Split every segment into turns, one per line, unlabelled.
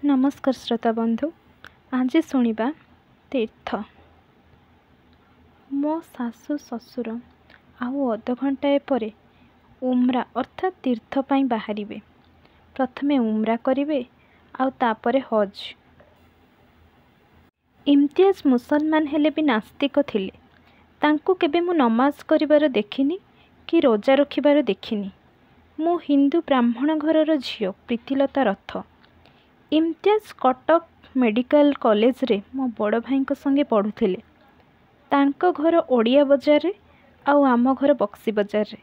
ନମସ୍କାର ଶ୍ରୋତା ବନ୍ଧୁ, ଆଜି ଶୁଣିବା ତୀର୍ଥ। ମୋ ଶାଶୁ ଶ୍ୱଶୁର ଆଉ ଅଧଘଣ୍ଟାଏ ପରେ ଉମ୍ରା ଅର୍ଥାତ୍ ତୀର୍ଥ ପାଇଁ ବାହାରିବେ। ପ୍ରଥମେ ଉମ୍ରା କରିବେ ଆଉ ତା'ପରେ ହଜ୍। ଇମତିଆଜ ମୁସଲମାନ ହେଲେ ବି ନାସ୍ତିକ ଥିଲେ। ତାଙ୍କୁ କେବେ ମୁଁ ନମାଜ କରିବାର ଦେଖିନି କି ରୋଜା ରଖିବାର ଦେଖିନି। ମୁଁ ହିନ୍ଦୁ ବ୍ରାହ୍ମଣ ଘରର ଝିଅ ପ୍ରୀତିଲତା ରଥ। ଇମତିଆଜ କଟକ ମେଡ଼ିକାଲ କଲେଜରେ ମୋ ବଡ଼ ଭାଇଙ୍କ ସଙ୍ଗେ ପଢ଼ୁଥିଲେ। ତାଙ୍କ ଘର ଓଡ଼ିଆ ବଜାରରେ ଆଉ ଆମ ଘର ବକ୍ସି ବଜାରରେ।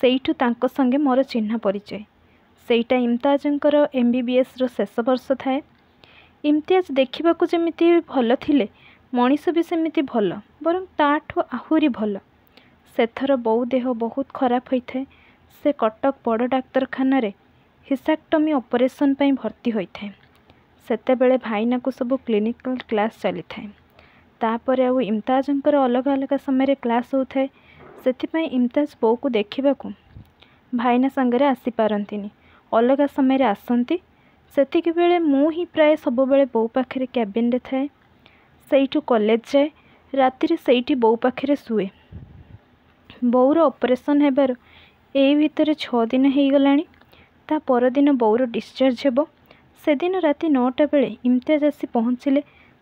ସେଇଠୁ ତାଙ୍କ ସଙ୍ଗେ ମୋର ଚିହ୍ନା ପରିଚୟ। ସେଇଟା ଇମତିଆଜଙ୍କର ଏମ୍.ବି.ବି.ଏସ୍‌ର ଶେଷ ବର୍ଷ ଥାଏ। ଇମତିଆଜ ଦେଖିବାକୁ ଯେମିତି ଭଲ ଥିଲେ, ମଣିଷ ବି ସେମିତି ଭଲ, ବରଂ ତା'ଠୁ ଆହୁରି ଭଲ। ସେଥର ବୋଉ ଦେହ ବହୁତ ଖରାପ ହୋଇଥାଏ। ସେ କଟକ ବଡ଼ ଡାକ୍ତରଖାନାରେ ହିସାକ୍ଟମି ଅପରେସନ୍ ପାଇଁ ଭର୍ତ୍ତି ହୋଇଥାଏ। ସେତେବେଳେ ଭାଇନାକୁ ସବୁ କ୍ଲିନିକାଲ କ୍ଲାସ୍ ଚାଲିଥାଏ। ତା'ପରେ ଆଉ ଇମତିଆଜଙ୍କର ଅଲଗା ଅଲଗା ସମୟରେ କ୍ଲାସ୍ ହେଉଥାଏ। ସେଥିପାଇଁ ଇମତିଆଜ ବୋଉକୁ ଦେଖିବାକୁ ଭାଇନା ସାଙ୍ଗରେ ଆସିପାରନ୍ତିନି, ଅଲଗା ସମୟରେ ଆସନ୍ତି। ସେତିକିବେଳେ ମୁଁ ହିଁ ପ୍ରାୟ ସବୁବେଳେ ବୋଉ ପାଖରେ କ୍ୟାବିନରେ ଥାଏ। ସେଇଠୁ କଲେଜ ଯାଏ, ରାତିରେ ସେଇଠି ବୋଉ ପାଖରେ ଶୁଏ। ବୋଉର ଅପରେସନ୍ ହେବାର ଏଇ ଭିତରେ 6 ଦିନ ହେଇଗଲାଣି। ତା' ପରଦିନ ବୋଉର ଡିସଚାର୍ଜ ହେବ। ସେଦିନ ରାତି 9ଟା ବେଳେ ଇମତିଆଜ ଆସି ପହଞ୍ଚିଲେ।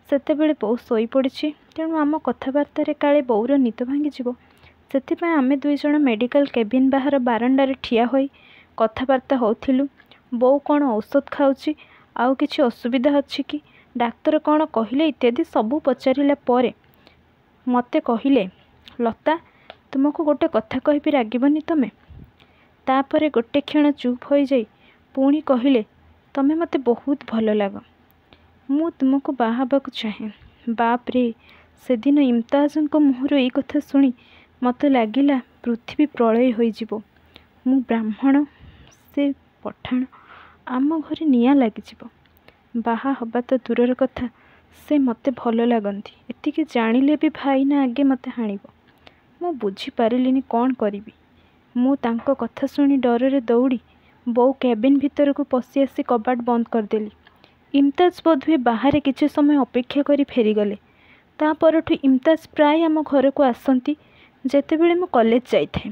ସେତେବେଳେ ବୋଉ ଶୋଇପଡ଼ିଛି। ତେଣୁ ଆମ କଥାବାର୍ତ୍ତାରେ କାଳେ ବୋଉର ନିଦ ଭାଙ୍ଗିଯିବ, ସେଥିପାଇଁ ଆମେ ଦୁଇଜଣ ମେଡ଼ିକାଲ କେବିନ୍ ବାହାର ବାରଣ୍ଡାରେ ଠିଆ ହୋଇ କଥାବାର୍ତ୍ତା ହେଉଥିଲୁ। ବୋଉ କ'ଣ ଔଷଧ ଖାଉଛି, ଆଉ କିଛି ଅସୁବିଧା ଅଛି କି, ଡାକ୍ତର କ'ଣ କହିଲେ ଇତ୍ୟାଦି ସବୁ ପଚାରିଲା ପରେ ମୋତେ କହିଲେ, ଲତା, ତୁମକୁ ଗୋଟେ କଥା କହିବି, ରାଗିବନି ତମେ? ତା'ପରେ ଗୋଟେ କ୍ଷଣ ଚୁପ୍ ହୋଇଯାଇ ପୁଣି କହିଲେ, ତମେ ମୋତେ ବହୁତ ଭଲ ଲାଗ। ମୁଁ ତୁମକୁ ବାହା ହେବାକୁ ଚାହେଁ। ବାପ୍ରେ, ସେଦିନ ଇମତିଆଜଙ୍କ ମୁହଁରୁ ଏଇ କଥା ଶୁଣି ମୋତେ ଲାଗିଲା ପୃଥିବୀ ପ୍ରଳୟ ହୋଇଯିବ। ମୁଁ ବ୍ରାହ୍ମଣ, ସେ ପଠାଣ, ଆମ ଘରେ ନିଆଁ ଲାଗିଯିବ। ବାହା ହେବା ତ ଦୂରର କଥା, ସେ ମୋତେ ଭଲ ଲାଗନ୍ତି ଏତିକି ଜାଣିଲେ ବି ଭାଇନା ଆଗେ ମୋତେ ହାଣିବ। ମୁଁ ବୁଝିପାରିଲିନି କ'ଣ କରିବି। ମୁଁ ତାଙ୍କ କଥା ଶୁଣି ଡରରେ ଦୌଡ଼ି ବୋଉ କ୍ୟାବିନ୍ ଭିତରକୁ ପଶି ଆସି କବାଟ ବନ୍ଦ କରିଦେଲି। ଇମତିଆଜ ବୋଧହୁଏ ବାହାରେ କିଛି ସମୟ ଅପେକ୍ଷା କରି ଫେରିଗଲେ। ତା' ପରଠୁ ଇମତିଆଜ ପ୍ରାୟ ଆମ ଘରକୁ ଆସନ୍ତି ଯେତେବେଳେ ମୁଁ କଲେଜ ଯାଇଥାଏ।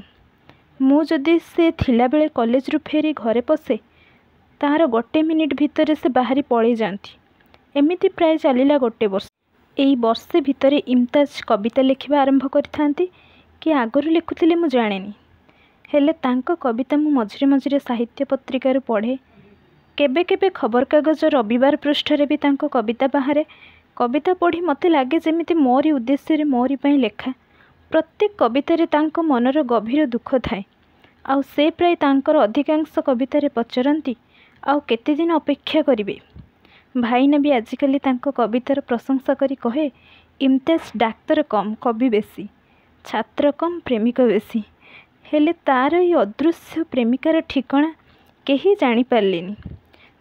ମୁଁ ଯଦି ସେ ଥିଲାବେଳେ କଲେଜରୁ ଫେରି ଘରେ ପଶେ, ତା'ର ଗୋଟେ ମିନିଟ୍ ଭିତରେ ସେ ବାହାରି ପଳେଇ ଯାଆନ୍ତି। ଏମିତି ପ୍ରାୟ ଚାଲିଲା ଗୋଟେ ବର୍ଷ। ଏଇ ବର୍ଷେ ଭିତରେ ଇମତିଆଜ କବିତା ଲେଖିବା ଆରମ୍ଭ କରିଥାନ୍ତି କି ଆଗରୁ ଲେଖୁଥିଲେ ମୁଁ ଜାଣେନି। ହେଲେ ତାଙ୍କ କବିତା ମୁଁ ମଝିରେ ମଝିରେ ସାହିତ୍ୟ ପତ୍ରିକାରୁ ପଢ଼େ। କେବେ କେବେ ଖବରକାଗଜ ରବିବାର ପୃଷ୍ଠାରେ ବି ତାଙ୍କ କବିତା ବାହାରେ। କବିତା ପଢ଼ି ମୋତେ ଲାଗେ ଯେମିତି ମୋରି ଉଦ୍ଦେଶ୍ୟରେ ମୋରି ପାଇଁ ଲେଖା। ପ୍ରତ୍ୟେକ କବିତାରେ ତାଙ୍କ ମନର ଗଭୀର ଦୁଃଖ ଥାଏ। ଆଉ ସେ ପ୍ରାୟ ତାଙ୍କର ଅଧିକାଂଶ କବିତାରେ ପଚାରନ୍ତି, ଆଉ କେତେଦିନ ଅପେକ୍ଷା କରିବେ? ଭାଇନା ବି ଆଜିକାଲି ତାଙ୍କ କବିତାର ପ୍ରଶଂସା କରି କହେ, ଇମତିଆଜ ଡାକ୍ତର କମ୍, କବି ବେଶୀ, ଛାତ୍ର କମ୍, ପ୍ରେମିକ ବେଶୀ। ହେଲେ ତା'ର ଏଇ ଅଦୃଶ୍ୟ ପ୍ରେମିକାର ଠିକଣା କେହି ଜାଣିପାରିଲେନି।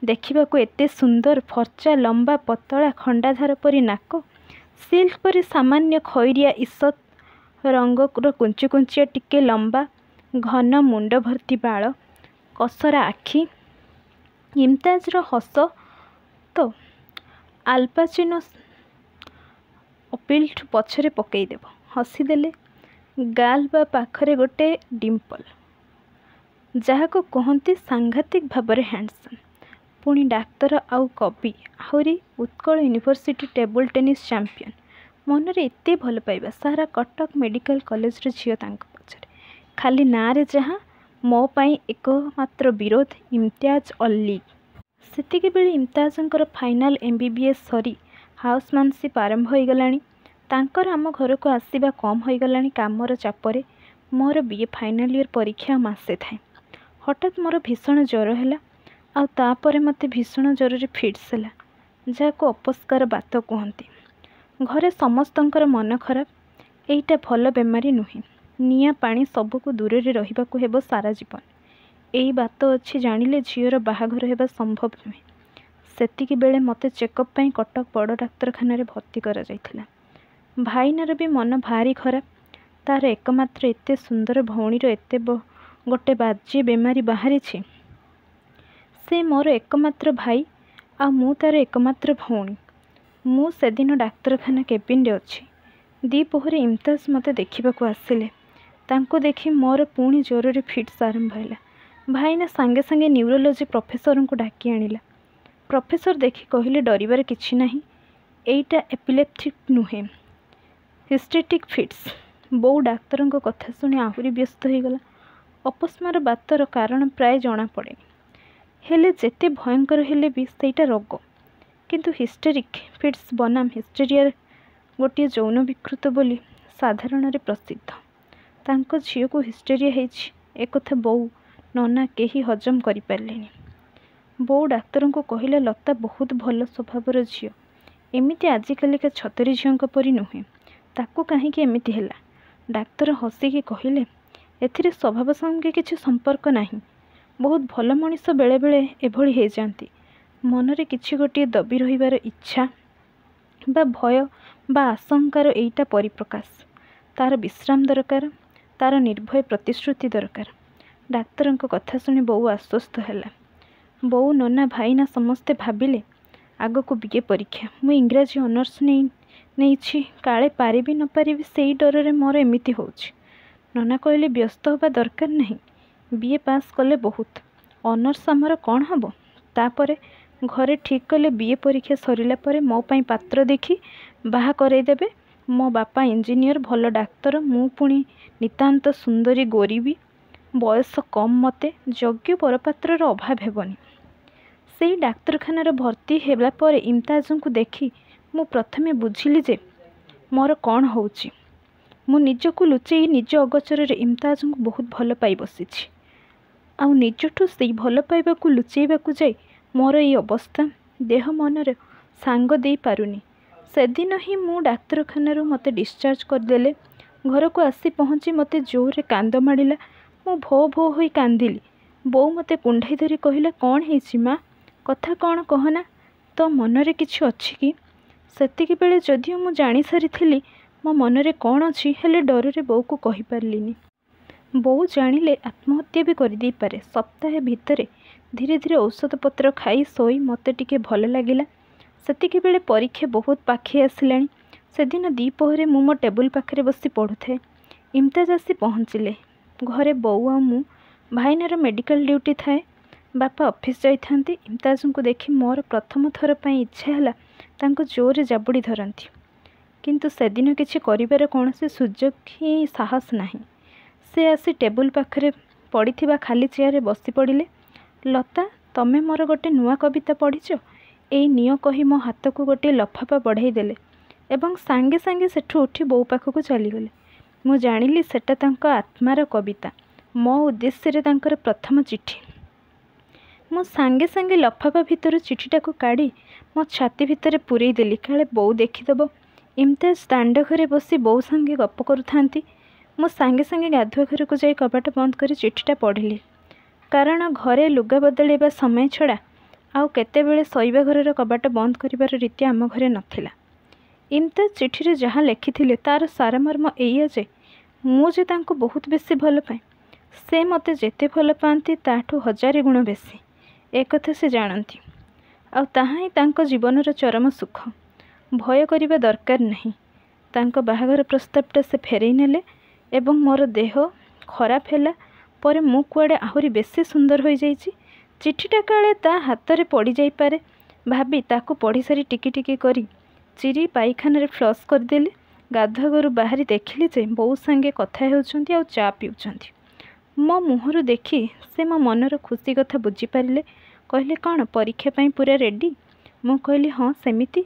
ଦେଖିବାକୁ ଏତେ ସୁନ୍ଦର, ଫର୍ଚ୍ଚା, ଲମ୍ବା, ପତଳା, ଖଣ୍ଡାଧାର ପରି ନାକ, ସିଲ୍କ ପରି ସାମାନ୍ୟ ଖଇରିଆ ଈଷତ୍ ରଙ୍ଗର କୁଞ୍ଚୁକୁଞ୍ଚିଆ ଟିକେ ଲମ୍ବା, ଘନ ମୁଣ୍ଡ ଭର୍ତ୍ତି ବାଳ, କସରା ଆଖି। ଇମତିଆଜର ହସ ତ ଆଲପାଚିନୋ ଅପିଲଠୁ ପଛରେ ପକେଇଦେବ। ହସିଦେଲେ ଗାଲ ବା ପାଖରେ ଗୋଟେ ଡିମ୍ପଲ୍, ଯାହାକୁ କୁହନ୍ତି ସାଂଘାତିକ ଭାବରେ ହ୍ୟାଣ୍ଡସମ୍। ପୁଣି ଡାକ୍ତର ଆଉ କବି, ଆହୁରି Utkal university table tennis champion. ମନରେ ଏତେ ଭଲ ପାଇବା, ସାରା କଟକ ମେଡ଼ିକାଲ କଲେଜର ଝିଅ ତାଙ୍କ ପଛରେ। ଖାଲି ନାଁରେ ଯାହା ମୋ ପାଇଁ ଏକମାତ୍ର ବିରୋଧ ଇମତିଆଜ ଅଲ୍ଲୀ। ସେତିକିବେଳେ ଇମତିଆଜଙ୍କର ଫାଇନାଲ୍ ଏମ୍.ବି.ବି.ଏସ୍ ସରି ହାଉସମ୍ୟାନସିପ୍ ଆରମ୍ଭ ହୋଇଗଲାଣି। ତାଙ୍କର ଆମ ଘରକୁ ଆସିବା କମ୍ ହୋଇଗଲାଣି କାମର ଚାପରେ। ମୋର ବି.ଏ. ଫାଇନାଲ୍ ଇୟର୍ ପରୀକ୍ଷା ଆଉ ମାସେ ଥାଏ। ହଠାତ୍ ମୋର ଭୀଷଣ ଜ୍ୱର ହେଲା। ଆଉ ତା'ପରେ ମୋତେ ଭୀଷଣ ଜ୍ୱରରେ ଫିଟ୍ସ ହେଲା, ଯାହାକୁ ଅପସ୍କାର ବାତ କୁହନ୍ତି। ଘରେ ସମସ୍ତଙ୍କର ମନ ଖରାପ। ଏଇଟା ଭଲ ବେମାରୀ ନୁହେଁ। ନିଆଁ ପାଣି ସବୁକୁ ଦୂରରେ ରହିବାକୁ ହେବ ସାରା ଜୀବନ। ଏଇ ବାତ ଅଛି ଜାଣିଲେ ଝିଅର ବାହାଘର ହେବା ସମ୍ଭବ ନୁହେଁ। ସେତିକିବେଳେ ମୋତେ ଚେକଅପ୍ ପାଇଁ କଟକ ବଡ଼ ଡାକ୍ତରଖାନାରେ ଭର୍ତ୍ତି କରାଯାଇଥିଲା। ଭାଇନାର ବି ମନ ଭାରି ଖରାପ। ତା'ର ଏକମାତ୍ର ଏତେ ସୁନ୍ଦର ଭଉଣୀର ଏତେ ଗୋଟେ ବାଜେ ବେମାରୀ ବାହାରିଛି। ସେ ମୋର ଏକମାତ୍ର ଭାଇ, ଆଉ ମୁଁ ତା'ର ଏକମାତ୍ର ଭଉଣୀ। ମୁଁ ସେଦିନ ଡାକ୍ତରଖାନା କେବିନରେ ଅଛି। ଦ୍ୱିପହରେ ଇମତାଜ ମୋତେ ଦେଖିବାକୁ ଆସିଲେ। ତାଙ୍କୁ ଦେଖି ମୋର ପୁଣି ଜୋରରେ ଫିଟ୍ସ ଆରମ୍ଭ ହେଲା। ଭାଇନା ସାଙ୍ଗେ ସାଙ୍ଗେ ନ୍ୟୁରୋଲୋଜି ପ୍ରଫେସରଙ୍କୁ ଡାକି ଆଣିଲା। ପ୍ରଫେସର ଦେଖି କହିଲେ, ଡରିବାର କିଛି ନାହିଁ, ଏଇଟା ଏପିଲେପ୍ଟିକ୍ ନୁହେଁ, ହିଷ୍ଟେରିକ୍ ଫିଟ୍ସ। ବୋଉ ଡାକ୍ତରଙ୍କ କଥା ଶୁଣି ଆହୁରି ବ୍ୟସ୍ତ ହୋଇଗଲା। ଅପସ୍ମାର ବାତର କାରଣ ପ୍ରାୟ ଜଣାପଡ଼େନି, ହେଲେ ଯେତେ ଭୟଙ୍କର ହେଲେ ବି ସେଇଟା ରୋଗ। କିନ୍ତୁ ହିଷ୍ଟେରିକ୍ ଫିଟ୍ସ ବନାମ ହିଷ୍ଟେରିଆ ଗୋଟିଏ ଯୌନ ବିକୃତି ବୋଲି ସାଧାରଣରେ ପ୍ରସିଦ୍ଧ। ତାଙ୍କ ଝିଅକୁ ହିଷ୍ଟେରିଆ ହେଇଛି, ଏକଥା ବୋଉ, ନନା କେହି ହଜମ କରିପାରିଲେନି। ବୋଉ ଡାକ୍ତରଙ୍କୁ କହିଲା, ଲତା ବହୁତ ଭଲ ସ୍ୱଭାବର ଝିଅ, ଏମିତି ଆଜିକାଲିକା ଛତରୀ ଝିଅଙ୍କ ପରି ନୁହେଁ, ତାକୁ କାହିଁକି ଏମିତି ହେଲା? ଡାକ୍ତର ହସିକି କହିଲେ, ଏଥିରେ ସ୍ୱଭାବ ସଙ୍ଗେ କିଛି ସମ୍ପର୍କ ନାହିଁ। ବହୁତ ଭଲ ମଣିଷ ବେଳେବେଳେ ଏଭଳି ହେଇଯାନ୍ତି। ମନରେ କିଛି ଗୋଟିଏ ଦବି ରହିବାର ଇଚ୍ଛା ବା ଭୟ ବା ଆଶଙ୍କାର ଏଇଟା ପରିପ୍ରକାଶ। ତା'ର ବିଶ୍ରାମ ଦରକାର, ତା'ର ନିର୍ଭୟ ପ୍ରତିଶ୍ରୁତି ଦରକାର। ଡାକ୍ତରଙ୍କ କଥା ଶୁଣି ବୋଉ ଆଶ୍ୱସ୍ତ ହେଲା। ବୋଉ, ନନା, ଭାଇନା ସମସ୍ତେ ଭାବିଲେ ଆଗକୁ ବି.ଏ. ପରୀକ୍ଷା, ମୁଁ ଇଂରାଜୀ ଅନର୍ସ ନେଇଛି, କାଳେ ପାରିବି ନ ପାରିବି ସେଇ ଡରରେ ମୋର ଏମିତି ହେଉଛି। ନନା କହିଲେ, ବ୍ୟସ୍ତ ହେବା ଦରକାର ନାହିଁ, ବି.ଏ. ପାସ୍ କଲେ ବହୁତ, ଅନର୍ସ ଆମର କ'ଣ ହେବ? ତା'ପରେ ଘରେ ଠିକ୍ କଲେ ବି.ଏ. ପରୀକ୍ଷା ସରିଲା ପରେ ମୋ ପାଇଁ ପାତ୍ର ଦେଖି ବାହା କରେଇଦେବେ। ମୋ ବାପା ଇଞ୍ଜିନିୟର, ଭଲ ଡାକ୍ତର, ମୁଁ ପୁଣି ନିତାନ୍ତ ସୁନ୍ଦରୀ, ଗୋରୀ ବି, ବୟସ କମ୍ ମୋତେ, ଯୋଗ୍ୟ ବରପାତ୍ରର ଅଭାବ ହେବନି। ସେଇ ଡାକ୍ତରଖାନାରେ ଭର୍ତ୍ତି ହେଲା ପରେ ଇମତାଜଙ୍କୁ ଦେଖି ମୁଁ ପ୍ରଥମେ ବୁଝିଲି ଯେ ମୋର କ'ଣ ହେଉଛି। ମୁଁ ନିଜକୁ ଲୁଚେଇ ନିଜ ଅଗୋଚରରେ ଇମତାଜଙ୍କୁ ବହୁତ ଭଲ ପାଇ ବସିଛି, ଆଉ ନିଜଠୁ ସେଇ ଭଲ ପାଇବାକୁ ଲୁଚେଇବାକୁ ଯାଇ ମୋର ଏଇ ଅବସ୍ଥା। ଦେହ ମନରେ ସାଙ୍ଗ ଦେଇପାରୁନି। ସେଦିନ ହିଁ ମୁଁ ଡାକ୍ତରଖାନାରୁ ମୋତେ ଡିସଚାର୍ଜ କରିଦେଲେ। ଘରକୁ ଆସି ପହଞ୍ଚି ମୋତେ ଜୋରରେ କାନ୍ଦ ମାଡ଼ିଲା। ମୁଁ ଭୋ ଭୋ ହୋଇ କାନ୍ଦିଲି। ବୋଉ ମୋତେ କୁଣ୍ଢାଇ ଧରି କହିଲା, କ'ଣ ହେଇଛି ମା, କଥା କ'ଣ କହନା, ତୋ ମନରେ କିଛି ଅଛି କି? ସେତିକିବେଳେ ଯଦିଓ ମୁଁ ଜାଣିସାରିଥିଲି ମୋ ମନରେ କ'ଣ ଅଛି, ହେଲେ ଡରରେ ବୋଉକୁ କହିପାରିଲିନି। ବୋଉ ଜାଣିଲେ ଆତ୍ମହତ୍ୟା ବି କରିଦେଇପାରେ। ସପ୍ତାହେ ଭିତରେ ଧୀରେ ଧୀରେ ଔଷଧପତ୍ର ଖାଇ ଶୋଇ ମୋତେ ଟିକେ ଭଲ ଲାଗିଲା। ସେତିକିବେଳେ ପରୀକ୍ଷା ବହୁତ ପାଖେଇ ଆସିଲାଣି। ସେଦିନ ଦ୍ୱିପହରେ ମୁଁ ମୋ ଟେବୁଲ ପାଖରେ ବସି ପଢ଼ୁଥାଏ। ଇମତାଜ ଆସି ପହଞ୍ଚିଲେ। ଘରେ ବୋଉ ଆଉ ମୁଁ। ଭାଇନାର ମେଡ଼ିକାଲ ଡ୍ୟୁଟି ଥାଏ, ବାପା ଅଫିସ ଯାଇଥାନ୍ତି। ଇମତାଜଙ୍କୁ ଦେଖି ମୋର ପ୍ରଥମ ଥର ପାଇଁ ଇଚ୍ଛା ହେଲା ତାଙ୍କୁ ଜୋରରେ ଜାବୁଡ଼ି ଧରନ୍ତି, କିନ୍ତୁ ସେଦିନ କିଛି କରିବାର କୌଣସି ସୁଯୋଗ ହିଁ ସାହସ ନାହିଁ। ସେ ଆସି ଟେବୁଲ ପାଖରେ ପଡ଼ିଥିବା ଖାଲି ଚେୟାରରେ ବସି ପଡ଼ିଲେ। ଲତା, ତମେ ମୋର ଗୋଟେ ନୂଆ କବିତା ପଢ଼ିଛ, ଏଇ ନିଅ କହି ମୋ ହାତକୁ ଗୋଟିଏ ଲଫାପା ବଢ଼ାଇ ଦେଲେ ଏବଂ ସାଙ୍ଗେ ସାଙ୍ଗେ ସେଠୁ ଉଠି ବୋଉ ପାଖକୁ ଚାଲିଗଲେ। ମୁଁ ଜାଣିଲି ସେଟା ତାଙ୍କ ଆତ୍ମାର କବିତା, ମୋ ଉଦ୍ଦେଶ୍ୟରେ ତାଙ୍କର ପ୍ରଥମ ଚିଠି। ମୁଁ ସାଙ୍ଗେ ସାଙ୍ଗେ ଲଫାପା ଭିତରୁ ଚିଠିଟାକୁ କାଢ଼ି ମୋ ଛାତି ଭିତରେ ପୂରେଇ ଦେଲି, କାଳେ ବୋଉ ଦେଖିଦେବ। ଇମତାଜ ଦାଣ୍ଡ ଘରେ ବସି ବୋଉ ସାଙ୍ଗେ ଗପ କରୁଥାନ୍ତି। ମୁଁ ସାଙ୍ଗେ ସାଙ୍ଗେ ଗାଧୁଆ ଘରକୁ ଯାଇ କବାଟ ବନ୍ଦ କରି ଚିଠିଟା ପଢ଼ିଲି, କାରଣ ଘରେ ଲୁଗା ବଦଳାଇବା ସମୟ ଛଡ଼ା ଆଉ କେତେବେଳେ ଶୋଇବା ଘରର କବାଟ ବନ୍ଦ କରିବାର ରୀତି ଆମ ଘରେ ନଥିଲା। ଇମତାଜ ଚିଠିରେ ଯାହା ଲେଖିଥିଲେ ତା'ର ସାରମର୍ମ ଏଇଆ ଯେ ମୁଁ ଯେ ତାଙ୍କୁ ବହୁତ ବେଶୀ ଭଲ ପାଏ, ସେ ମୋତେ ଯେତେ ଭଲ ପାଆନ୍ତି ତା'ଠୁ ହଜାରେ ଗୁଣ ବେଶୀ, ଏକଥା ସେ ଜାଣନ୍ତି, ଆଉ ତାହା ହିଁ ତାଙ୍କ ଜୀବନର ଚରମ ସୁଖ। ଭୟ କରିବା ଦରକାର ନାହିଁ। ତାଙ୍କ ବାହାଘର ପ୍ରସ୍ତାବଟା ସେ ଫେରେଇ ନେଲେ ଏବଂ ମୋର ଦେହ ଖରାପ ହେଲା ପରେ ମୁଁ କୁଆଡ଼େ ଆହୁରି ବେଶୀ ସୁନ୍ଦର ହୋଇଯାଇଛି। ଚିଠିଟା କାଳେ ତା' ହାତରେ ପଡ଼ିଯାଇପାରେ ଭାବି ତାକୁ ପଢ଼ିସାରି ଟିକି ଟିକି କରି ଚିରି ପାଇଖାନାରେ ଫ୍ଲସ୍ କରିଦେଲି। ଗାଧୁଆ ଘରୁ ବାହାରି ଦେଖିଲି ଯେ ବୋଉ ସାଙ୍ଗେ କଥା ହେଉଛନ୍ତି ଆଉ ଚା' ପିଉଛନ୍ତି। ମୋ ମୁହଁରୁ ଦେଖି ସେ ମୋ ମନର ଖୁସି କଥା ବୁଝିପାରିଲେ। କହିଲେ, କ'ଣ ପରୀକ୍ଷା ପାଇଁ ପୂରା ରେଡ଼ି? ମୁଁ କହିଲି, ହଁ ସେମିତି,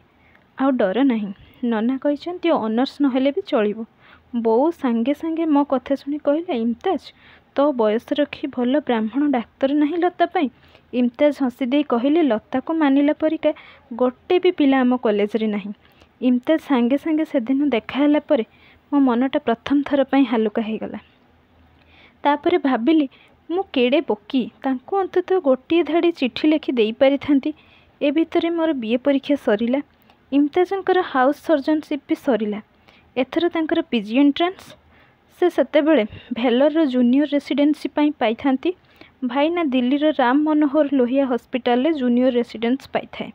ଆଉ ଡର ନାହିଁ, ନନା କହିଛନ୍ତି ଅନର୍ସ ନହେଲେ ବି ଚଳିବ। ବୋଉ ସାଙ୍ଗେ ସାଙ୍ଗେ ମୋ କଥା ଶୁଣି କହିଲା, ଇମତାଜ, ତୋ ବୟସ ରଖି ଭଲ ବ୍ରାହ୍ମଣ ଡାକ୍ତର ନାହିଁ ଲତା ପାଇଁ? ଇମତାଜ ହସିଦେଇ କହିଲେ, ଲତାକୁ ମାନିଲା ପରିକା ଗୋଟେ ବି ପିଲା ଆମ କଲେଜରେ ନାହିଁ। ଇମତାଜ ସାଙ୍ଗେ ସାଙ୍ଗେ ସେଦିନ ଦେଖା ହେଲା ପରେ ମୋ ମନଟା ପ୍ରଥମ ଥର ପାଇଁ ହାଲୁକା ହେଇଗଲା। ତା'ପରେ ଭାବିଲି ମୁଁ କେଡ଼େ ବୋକି, ତାଙ୍କୁ ଅନ୍ତତଃ ଗୋଟିଏ ଧାଡ଼ି ଚିଠି ଲେଖି ଦେଇପାରିଥାନ୍ତି। ଏ ଭିତରେ ମୋର ବି.ଏ. ପରୀକ୍ଷା ସରିଲା, ଇମତାଜଙ୍କର ହାଉସ୍ ସର୍ଜନସିପ୍ ବି ସରିଲା। ଏଥର ତାଙ୍କର ପି.ଜି. ଏଣ୍ଟ୍ରାନ୍ସ। ସେ ସେତେବେଳେ ଭେଲୋରର ଜୁନିୟର ରେସିଡେନ୍ସି ପାଇଁ ପାଇଥାନ୍ତି। ଭାଇନା ଦିଲ୍ଲୀର ରାମ ମନୋହର ଲୋହିଆ ହସ୍ପିଟାଲରେ ଜୁନିୟର ରେସିଡେନ୍ସ ପାଇଥାଏ।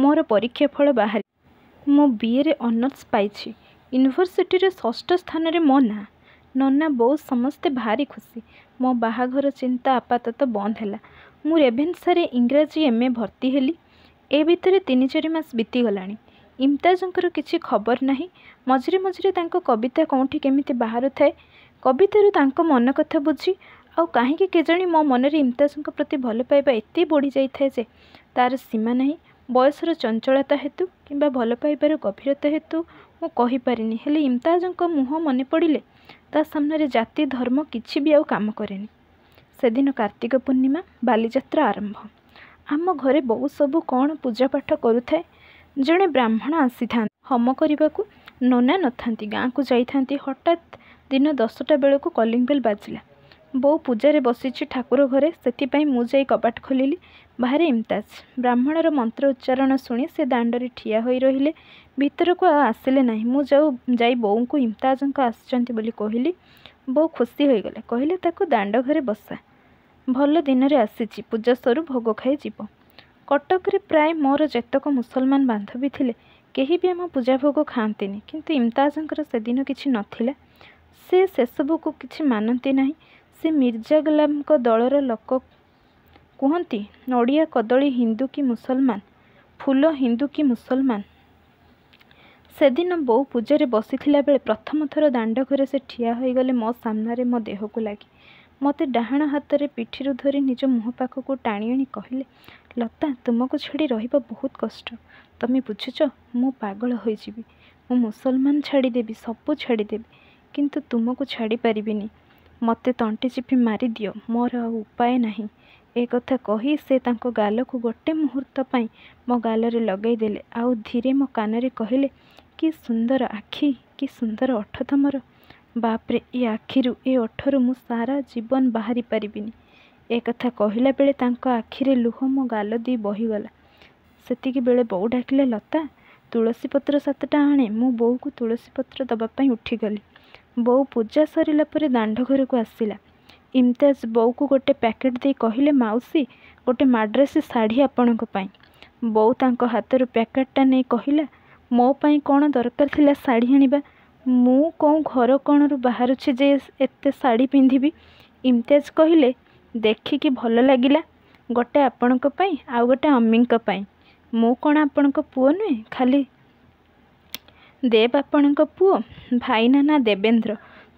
ମୋର ପରୀକ୍ଷା ଫଳ ବାହାରିଲା। ମୁଁ ବି. ଏ. ରେ ଅନର୍ସ ପାଇଛି। ୟୁନିଭରସିଟିରେ ଷଷ୍ଠ ସ୍ଥାନରେ ମୋ ନାଁ। ନନା, ବୋଉ ସମସ୍ତେ ଭାରି ଖୁସି। ମୋ ବାହାଘର ଚିନ୍ତା ଆପାତତଃ ବନ୍ଦ ହେଲା। ମୁଁ ରେଭେନ୍ସାରେ ଇଂରାଜୀ ଏମ୍. ଏ. ଭର୍ତ୍ତି ହେଲି। ଏ ଭିତରେ ତିନି ଚାରିମାସ ବିତିଗଲାଣି। ଇମ୍ତିୟାଜଙ୍କର କିଛି ଖବର ନାହିଁ। ମଝିରେ ମଝିରେ ତାଙ୍କ କବିତା କୋଉଠି କେମିତି ବାହାରୁଥାଏ। କବିତାରୁ ତାଙ୍କ ମନକଥା ବୁଝି, ଆଉ କାହିଁକି କେଜାଣି ମୋ ମନରେ ଇମ୍ତିୟାଜଙ୍କ ପ୍ରତି ଭଲପାଇବା ଏତେ ବଢ଼ିଯାଇଥାଏ ଯେ ତା'ର ସୀମା ନାହିଁ। ବୟସର ଚଞ୍ଚଳତା ହେତୁ କିମ୍ବା ଭଲପାଇବାର ଗଭୀରତା ହେତୁ ମୁଁ କହିପାରେନି, ହେଲେ ଇମ୍ତିୟାଜଙ୍କ ମୁହଁ ମନେପଡ଼ିଲେ ତା' ସାମ୍ନାରେ ଜାତି, ଧର୍ମ କିଛି ବି ଆଉ କାମ କରେନି। ସେଦିନ କାର୍ତ୍ତିକ ପୂର୍ଣ୍ଣିମା, ବାଲିଯାତ୍ରା ଆରମ୍ଭ। ଆମ ଘରେ ବୋଉ ସବୁ କ'ଣ ପୂଜାପାଠ କରୁଥାଏ। ଜଣେ ବ୍ରାହ୍ମଣ ଆସିଥାନ୍ତି ହୋମ କରିବାକୁ। ନନା ନଥାନ୍ତି, ଗାଁକୁ ଯାଇଥାନ୍ତି। ହଠାତ୍ ଦିନ 10ଟା ବେଳକୁ କଲିଂ ବେଲ୍ ବାଜିଲା। ବୋଉ ପୂଜାରେ ବସିଛି ଠାକୁର ଘରେ, ସେଥିପାଇଁ ମୁଁ ଯାଇ କବାଟ ଖୋଲିଲି। ବାହାରେ ଇମ୍ତିୟାଜ। ବ୍ରାହ୍ମଣର ମନ୍ତ୍ର ଉଚ୍ଚାରଣ ଶୁଣି ସେ ଦାଣ୍ଡରେ ଠିଆ ହୋଇ ରହିଲେ। ଭିତରକୁ ଆଉ ଆସିଲେ ନାହିଁ। ମୁଁ ଯାଇ ବୋଉଙ୍କୁ ଇମ୍ତିୟାଜ ଆସିଛନ୍ତି ବୋଲି କହିଲି। ବୋଉ ଖୁସି ହୋଇଗଲେ। କହିଲେ, ତାକୁ ଦାଣ୍ଡଘରେ ବସା। ଭଲ ଦିନରେ ଆସିଛି, ପୂଜା ସରୁ ଭୋଗ ଖାଇ ଯିବ। କଟକରେ ପ୍ରାୟ ମୋର ଯେତକ ମୁସଲମାନ ବାନ୍ଧବୀ ଥିଲେ, କେହି ବି ଆମ ପୂଜା ଭୋଗ ଖାଆନ୍ତିନି। କିନ୍ତୁ ଇମ୍ତିୟାଜଙ୍କର ସେଦିନ କିଛି ନଥିଲା। ସେ ସେସବୁକୁ କିଛି ମାନନ୍ତି ନାହିଁ। ସେ ମିର୍ଜା ଗୋଲାମଙ୍କ ଦଳର ଲୋକ। କୁହନ୍ତି, ନଡ଼ିଆ କଦଳୀ ହିନ୍ଦୁ କି ମୁସଲମାନ, ଫୁଲ ହିନ୍ଦୁ କି ମୁସଲମାନ। ସେଦିନ ବୋଉ ପୂଜାରେ ବସିଥିଲା ବେଳେ ପ୍ରଥମ ଥର ଦାଣ୍ଡଘରେ ସେ ଠିଆ ହୋଇଗଲେ ମୋ ସାମ୍ନାରେ, ମୋ ଦେହକୁ ଲାଗି। ମୋତେ ଡାହାଣ ହାତରେ ପିଠିରୁ ଧରି ନିଜ ମୁହଁ ପାଖକୁ ଟାଣିଆଣି କହିଲେ, ଲତା, ତୁମକୁ ଛାଡ଼ି ରହିବା ବହୁତ କଷ୍ଟ। ତମେ ବୁଝୁଛ? ମୁଁ ପାଗଳ ହୋଇଯିବି। ମୁଁ ମୁସଲମାନ ଛାଡ଼ିଦେବି, ସବୁ ଛାଡ଼ିଦେବି, କିନ୍ତୁ ତୁମକୁ ଛାଡ଼ିପାରିବିନି। ମୋତେ ତଣ୍ଟି ଚିପି ମାରିଦିଅ, ମୋର ଆଉ ଉପାୟ ନାହିଁ। ଏ କଥା କହି ସେ ତାଙ୍କ ଗାଲକୁ ଗୋଟେ ମୁହୂର୍ତ୍ତ ପାଇଁ ମୋ ଗାଲରେ ଲଗାଇଦେଲେ ଆଉ ଧୀରେ ମୋ କାନରେ କହିଲେ, କି ସୁନ୍ଦର ଆଖି, କି ସୁନ୍ଦର ଓଠ ତମର। ବାପ୍ରେ, ଏ ଆଖିରୁ, ଏ ଓଠରୁ ମୁଁ ସାରା ଜୀବନ ବାହାରି ପାରିବିନି। ଏ କଥା କହିଲା ବେଳେ ତାଙ୍କ ଆଖିରେ ଲୁହ ମୋ ଗାଲ ଦେଇ ବହିଗଲା। ସେତିକିବେଳେ ବୋଉ ଡାକିଲେ, ଲତା, ତୁଳସୀ ପତ୍ର ସାତଟା ଆଣେ। ମୁଁ ବୋଉକୁ ତୁଳସୀ ପତ୍ର ଦେବା ପାଇଁ ଉଠିଗଲି। ବୋଉ ପୂଜା ସରିଲା ପରେ ଦାଣ୍ଡଘରକୁ ଆସିଲା। ଇମ୍ତିୟାଜ ବୋଉକୁ ଗୋଟେ ପ୍ୟାକେଟ୍ ଦେଇ କହିଲେ, ମାଉସୀ, ଗୋଟେ ମାଡ୍ରାସୀ ଶାଢ଼ୀ ଆପଣଙ୍କ ପାଇଁ। ବୋଉ ତାଙ୍କ ହାତରୁ ପ୍ୟାକେଟ୍ଟା ନେଇ କହିଲା, ମୋ ପାଇଁ କ'ଣ ଦରକାର ଥିଲା ଶାଢ଼ୀ ଆଣିବା? ମୁଁ କୋଉ ଘର କଣରୁ ବାହାରୁଛି ଯେ ଏତେ ଶାଢ଼ୀ ପିନ୍ଧିବି? ଇମ୍ତିୟାଜ କହିଲେ, ଦେଖିକି ଭଲ ଲାଗିଲା। ଗୋଟେ ଆପଣଙ୍କ ପାଇଁ, ଆଉ ଗୋଟେ ଅମ୍ମିଙ୍କ ପାଇଁ। ମୁଁ କ'ଣ ଆପଣଙ୍କ ପୁଅ ନୁହେଁ? ଖାଲି ଦେବ୍ ଆପଣଙ୍କ ପୁଅ? ଭାଇନା ନାଁ ଦେବେନ୍ଦ୍ର।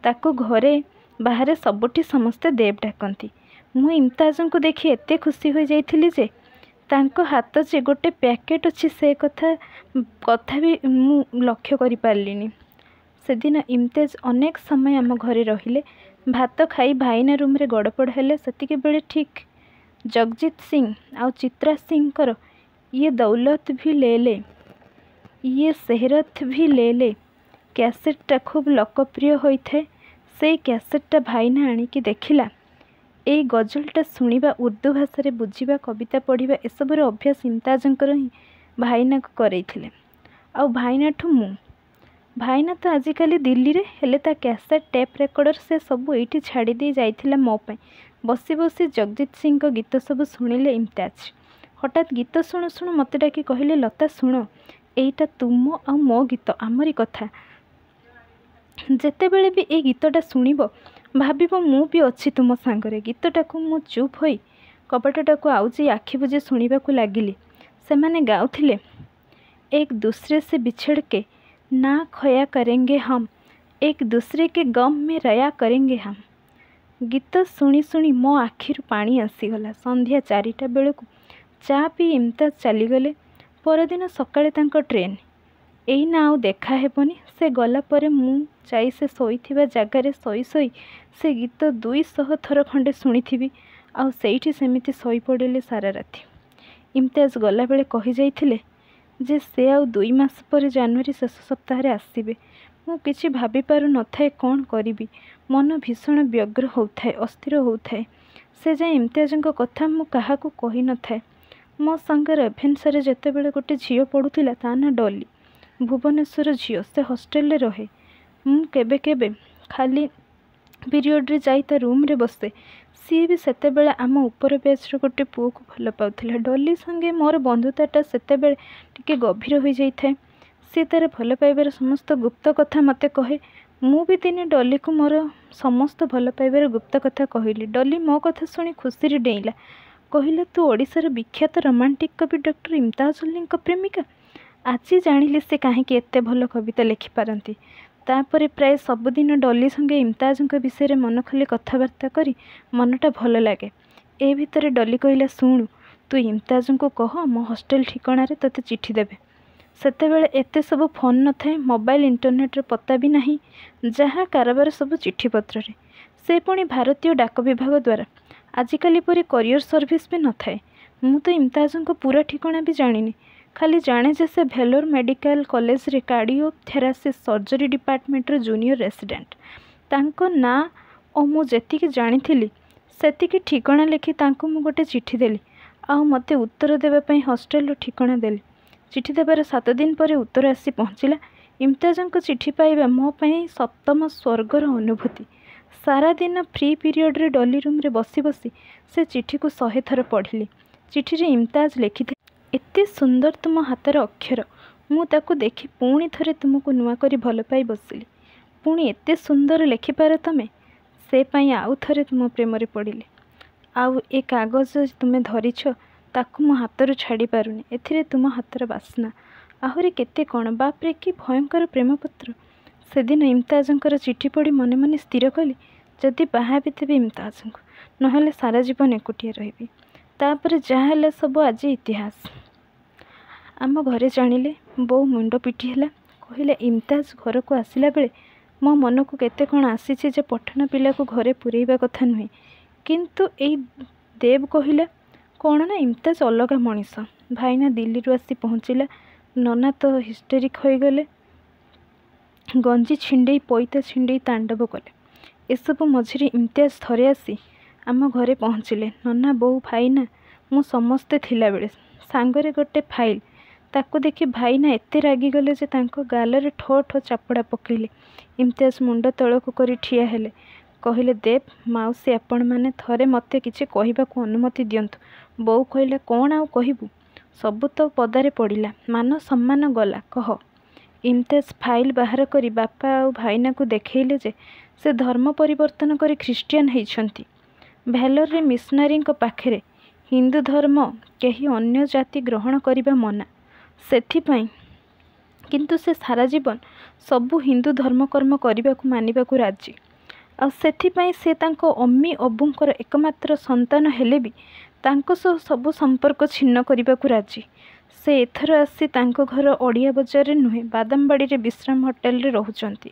ତାକୁ ଘରେ ବାହାରେ ସବୁଠି ସମସ୍ତେ ଦେବ୍ ଡାକନ୍ତି। ମୁଁ ଇମ୍ତିୟାଜଙ୍କୁ ଦେଖି ଏତେ ଖୁସି ହୋଇଯାଇଥିଲି ଯେ ତାଙ୍କ ହାତ ଯେ ଗୋଟେ ପ୍ୟାକେଟ୍ ଅଛି ସେ କଥା ବି ମୁଁ ଲକ୍ଷ୍ୟ କରିପାରିଲିନି। ସେଦିନ ଇମ୍ତିୟାଜ ଅନେକ ସମୟ ଆମ ଘରେ ରହିଲେ। ଭାତ ଖାଇ ଭାଇନା ରୁମ୍ରେ ଗଡ଼ପଡ଼ ହେଲେ। ସେତିକିବେଳେ ଠିକ୍ ଜଗଜିତ୍ ସିଂ ଆଉ ଚିତ୍ରା ସିଂଙ୍କର ୟେ ଦୌଲତ ଭି ଲେ ଲେ, ୟେ ଶେହରତ ଭି ଲେ ଲେ କ୍ୟାସେଟ୍ଟା ଖୁବ୍ ଲୋକପ୍ରିୟ ହୋଇଥାଏ। ସେଇ କ୍ୟାସେଟ୍ଟା ଭାଇନା ଆଣିକି ଦେଖିଲା। ଏଇ ଗଜଲଟା ଶୁଣିବା, ଉର୍ଦ୍ଦୁ ଭାଷାରେ ବୁଝିବା, କବିତା ପଢ଼ିବା ଏସବୁର ଅଭ୍ୟାସ ଇମ୍ତିୟାଜଙ୍କର ହିଁ ଭାଇନାକୁ କରେଇଥିଲେ। ଆଉ ଭାଇନାଠୁ ମୁଁ। ଭାଇନା ତ ଆଜିକାଲି ଦିଲ୍ଲୀରେ, ହେଲେ ତା' କ୍ୟାସେଟ୍, ଟେପ୍ ରେକର୍ଡର ସେ ସବୁ ଏଇଠି ଛାଡ଼ିଦେଇ ଯାଇଥିଲା ମୋ ପାଇଁ। ବସି ବସି ଜଗଜିତ୍ ସିଂଙ୍କ ଗୀତ ସବୁ ଶୁଣିଲେ ଇମ୍ତିୟାଜ। ହଠାତ୍ ଗୀତ ଶୁଣୁ ଶୁଣୁ ମୋତେ ଡାକି କହିଲେ, ଲତା ଶୁଣ, ଏଇଟା ତୁମ ଆଉ ମୋ ଗୀତ, ଆମରି କଥା। ଯେତେବେଳେ ବି ଏଇ ଗୀତଟା ଶୁଣିବ, ଭାବିବ ମୁଁ ବି ଅଛି ତୁମ ସାଙ୍ଗରେ। ଗୀତଟାକୁ ମୁଁ ଚୁପ୍ ହୋଇ କବାଟଟାକୁ ଆଉଜି ଆଖି ବୁଜି ଶୁଣିବାକୁ ଲାଗିଲି। ସେମାନେ ଗାଉଥିଲେ, ଏକ ଦୁସରେ ସେ ବିଛଡ଼ କେ ନା ଖୋୟା କରେଙ୍ଗେ ହମ୍, ଏକ ଦୁସରେ କେ ଗମ୍ ମେ ରୟା କରେଙ୍ଗେ ହମ୍। ଗୀତ ଶୁଣି ଶୁଣି ମୋ ଆଖିରୁ ପାଣି ଆସିଗଲା। ସନ୍ଧ୍ୟା 4ଟା ବେଳକୁ ଚା' ପିଇ ଇମ୍ତିୟାଜ ଚାଲିଗଲେ। ପରଦିନ ସକାଳେ ତାଙ୍କ ଟ୍ରେନ୍। ଏଇନା ଆଉ ଦେଖା ହେବନି। ସେ ଗଲା ପରେ ମୁଁ ଯାଇ ସେ ଶୋଇଥିବା ଜାଗାରେ ଶୋଇ ଶୋଇ ସେ ଗୀତ 200 ଥର ଖଣ୍ଡେ ଶୁଣିଥିବି, ଆଉ ସେଇଠି ସେମିତି ଶୋଇପଡ଼ିଲି ସାରା ରାତି। ଇମ୍ତିୟାଜ ଗଲାବେଳେ କହିଯାଇଥିଲେ ଯେ ସେ ଆଉ 2 ମାସ ପରେ ଜାନୁଆରୀ ଶେଷ ସପ୍ତାହରେ ଆସିବେ। ମୁଁ କିଛି ଭାବିପାରୁ ନଥାଏ କ'ଣ କରିବି। ମନ ଭୀଷଣ ବ୍ୟଗ୍ର ହେଉଥାଏ, ଅସ୍ଥିର ହେଉଥାଏ। ସେ ଯାଏଁ ଇମ୍ତିୟାଜଙ୍କ କଥା ମୁଁ କାହାକୁ କହିନଥାଏ। ମୋ ସାଙ୍ଗେ ରେଭେନ୍ସାରେ ଯେତେବେଳେ ଗୋଟେ ଝିଅ ପଢ଼ୁଥିଲା, ତା' ନାଁ ଡଲି। ଭୁବନେଶ୍ୱର ଝିଅ। ସେ ହଷ୍ଟେଲରେ ରହେ। ମୁଁ କେବେ କେବେ ଖାଲି ପିରିୟଡ଼ରେ ଯାଇ ତା ରୁମ୍ରେ ବସେ। ସିଏ ବି ସେତେବେଳେ ଆମ ଉପର ବ୍ୟାଚ୍ର ଗୋଟେ ପୁଅକୁ ଭଲ ପାଉଥିଲା। ଡଲି ସଙ୍ଗେ ମୋର ବନ୍ଧୁତାଟା ସେତେବେଳେ ଟିକେ ଗଭୀର ହୋଇଯାଇଥାଏ। ସିଏ ତା'ର ଭଲ ପାଇବାର ସମସ୍ତ ଗୁପ୍ତ କଥା ମୋତେ କହେ। ମୁଁ ବି ଦିନେ ଡଲିକୁ ମୋର ସମସ୍ତ ଭଲ ପାଇବାର ଗୁପ୍ତ କଥା କହିଲି। ଡଲି ମୋ କଥା ଶୁଣି ଖୁସିରେ ଡେଇଁଲା। କହିଲା, ତୁ ଓଡ଼ିଶାର ବିଖ୍ୟାତ ରୋମାଣ୍ଟିକ୍ କବି ଡକ୍ଟର ଇମତାଜ ଅଲ୍ଲୀଙ୍କ ପ୍ରେମିକା। ଆଜି ଜାଣିଲି ସେ କାହିଁକି ଏତେ ଭଲ କବିତା ଲେଖିପାରନ୍ତି। ତା'ପରେ ପ୍ରାୟ ସବୁଦିନ ଡଲି ସଙ୍ଗେ ଇମତାଜଙ୍କ ବିଷୟରେ ମନ ଖୋଲି କଥାବାର୍ତ୍ତା କରି ମନଟା ଭଲ ଲାଗେ। ଏ ଭିତରେ ଡଲି କହିଲା, ଶୁଣୁ, ତୁ ଇମତାଜଙ୍କୁ କହ ମୋ ହଷ୍ଟେଲ ଠିକଣାରେ ତୋତେ ଚିଠି ଦେବେ। ସେତେବେଳେ ଏତେ ସବୁ ଫୋନ୍ ନଥାଏ, ମୋବାଇଲ ଇଣ୍ଟରନେଟ୍ର ପତ୍ତା ବି ନାହିଁ। ଯାହା କାରବାର ସବୁ ଚିଠିପତ୍ରରେ, ସେ ପୁଣି ଭାରତୀୟ ଡାକ ବିଭାଗ ଦ୍ୱାରା। ଆଜିକାଲି ପରି କୋରିଅର ସର୍ଭିସ୍ ବି ନଥାଏ। ମୁଁ ତ ଇମତାଜଙ୍କ ପୂରା ଠିକଣା ବି ଜାଣିନି। ଖାଲି ଜାଣେ ଯେ ସେ ଭେଲୋର ମେଡ଼ିକାଲ କଲେଜରେ କାର୍ଡ଼ିଓ ଥୋରାସିକ୍ ସର୍ଜରୀ ଡିପାର୍ଟମେଣ୍ଟର ଜୁନିୟର ରେସିଡେଣ୍ଟ। ତାଙ୍କ ନାଁ ଓ ମୁଁ ଯେତିକି ଜାଣିଥିଲି ସେତିକି ଠିକଣା ଲେଖି ତାଙ୍କୁ ମୁଁ ଗୋଟେ ଚିଠି ଦେଲି, ଆଉ ମୋତେ ଉତ୍ତର ଦେବା ପାଇଁ ହଷ୍ଟେଲର ଠିକଣା ଦେଲି। ଚିଠି ଦେବାର 7 ଦିନ ପରେ ଉତ୍ତର ଆସି ପହଞ୍ଚିଲା। ଇମତାଜଙ୍କ ଚିଠି ପାଇବା ମୋ ପାଇଁ ସପ୍ତମ ସ୍ୱର୍ଗର ଅନୁଭୂତି। ସାରାଦିନ ଫ୍ରି ପିରିୟଡ଼ରେ ଡଲି ରୁମ୍ରେ ବସି ବସି ସେ ଚିଠିକୁ 100 ଥର ପଢ଼ିଲି। ଚିଠିରେ ଇମତାଜ ଲେଖିଥିଲେ, ଏତେ ସୁନ୍ଦର ତୁମ ହାତର ଅକ୍ଷର। ମୁଁ ତାକୁ ଦେଖି ପୁଣି ଥରେ ତୁମକୁ ନୂଆ କରି ଭଲ ପାଇ ବସିଲି। ପୁଣି ଏତେ ସୁନ୍ଦର ଲେଖିପାର ତମେ, ସେ ପାଇଁ ଆଉ ଥରେ ତୁମ ପ୍ରେମରେ ପଡ଼ିଲି। ଆଉ ଏ କାଗଜ ତୁମେ ଧରିଛ, ତାକୁ ମୁଁ ହାତରୁ ଛାଡ଼ି ପାରୁନି। ଏଥିରେ ତୁମ ହାତର ବାସ୍ନା। ଆହୁରି କେତେ କ'ଣ। ବାପ୍ରେ, କି ଭୟଙ୍କର ପ୍ରେମପତ୍ର! ସେଦିନ ଇମତାଜଙ୍କର ଚିଠି ପଢ଼ି ମନେ ମନେ ସ୍ଥିର କଲି, ଯଦି ବାହା ହେବି ତେବେ ଇମତାଜଙ୍କୁ, ନହେଲେ ସାରା ଜୀବନ ଏକୁଟିଆ ରହିବି। ତା'ପରେ ଯାହା ହେଲା ସବୁ ଆଜି ଇତିହାସ। ଆମ ଘରେ ଜାଣିଲେ। ବୋଉ ମୁଣ୍ଡ ପିଟି ହେଲା। କହିଲା, ଇମତାଜ ଘରକୁ ଆସିଲା ବେଳେ ମୋ ମନକୁ କେତେ କ'ଣ ଆସିଛି ଯେ ପଠାଣ ପିଲାକୁ ଘରେ ପୂରେଇବା କଥା ନୁହେଁ। କିନ୍ତୁ ଏଇ ଦେବ କହିଲା କ'ଣ ନା ଇମତାଜ ଅଲଗା ମଣିଷ। ଭାଇନା ଦିଲ୍ଲୀରୁ ଆସି ପହଞ୍ଚିଲା। ନନା ତ ହିଷ୍ଟେରିକ୍ ହୋଇଗଲେ। ଗଞ୍ଜି ଛିଣ୍ଡେଇ, ପଇତା ଛିଣ୍ଡେଇ ତାଣ୍ଡବ କଲେ। ଏସବୁ ମଝିରେ ଇମତିଆଜ ଥରେ ଆସି ଆମ ଘରେ ପହଞ୍ଚିଲେ। ନନା, ବୋଉ, ଭାଇନା, ମୁଁ ସମସ୍ତେ ଥିଲାବେଳେ। ସାଙ୍ଗରେ ଗୋଟେ ଫାଇଲ୍। ତାକୁ ଦେଖି ଭାଇନା ଏତେ ରାଗିଗଲେ ଯେ ତାଙ୍କ ଗାଲରେ ଠୋ ଠୋ ଚାପୁଡ଼ା ପକେଇଲେ। ଇମତିଆଜ ମୁଣ୍ଡ ତଳକୁ କରି ଠିଆ ହେଲେ। କହିଲେ, ଦେବ, ମାଉସୀ, ଆପଣମାନେ ଥରେ ମୋତେ କିଛି କହିବାକୁ ଅନୁମତି ଦିଅନ୍ତୁ। ବୋଉ କହିଲା, କ'ଣ ଆଉ କହିବୁ? ସବୁ ତ ପଦାରେ ପଡ଼ିଲା, ମାନ ସମ୍ମାନ ଗଲା, କହ। ଇମତିଆଜ ଫାଇଲ୍ ବାହାର କରି ବାପା ଆଉ ଭାଇନାକୁ ଦେଖେଇଲେ ଯେ ସେ ଧର୍ମ ପରିବର୍ତ୍ତନ କରି ଖ୍ରୀଷ୍ଟିଆନ ହେଇଛନ୍ତି। ଭେଲୋରରେ ମିଶନାରୀଙ୍କ ପାଖରେ ହିନ୍ଦୁ ଧର୍ମ କେହି ଅନ୍ୟ ଜାତି ଗ୍ରହଣ କରିବା ମନା। ସେଥିପାଇଁ କିନ୍ତୁ ସେ ସାରା ଜୀବନ ସବୁ ହିନ୍ଦୁ ଧର୍ମକର୍ମ କରିବାକୁ ମାନିବାକୁ ରାଜି। ଆଉ ସେଥିପାଇଁ ସେ ତାଙ୍କ ଅମ୍ମି ଅବୁଙ୍କର ଏକମାତ୍ର ସନ୍ତାନ ହେଲେ ବି ତାଙ୍କ ସହ ସବୁ ସମ୍ପର୍କ ଛିନ୍ନ କରିବାକୁ ରାଜି। ସେ ଏଥର ଆସି ତାଙ୍କ ଘର ଓଡ଼ିଆ ବଜାରରେ ନୁହେଁ, ବାଦାମବାଡ଼ିରେ ବିଶ୍ରାମ ହୋଟେଲରେ ରହୁଛନ୍ତି।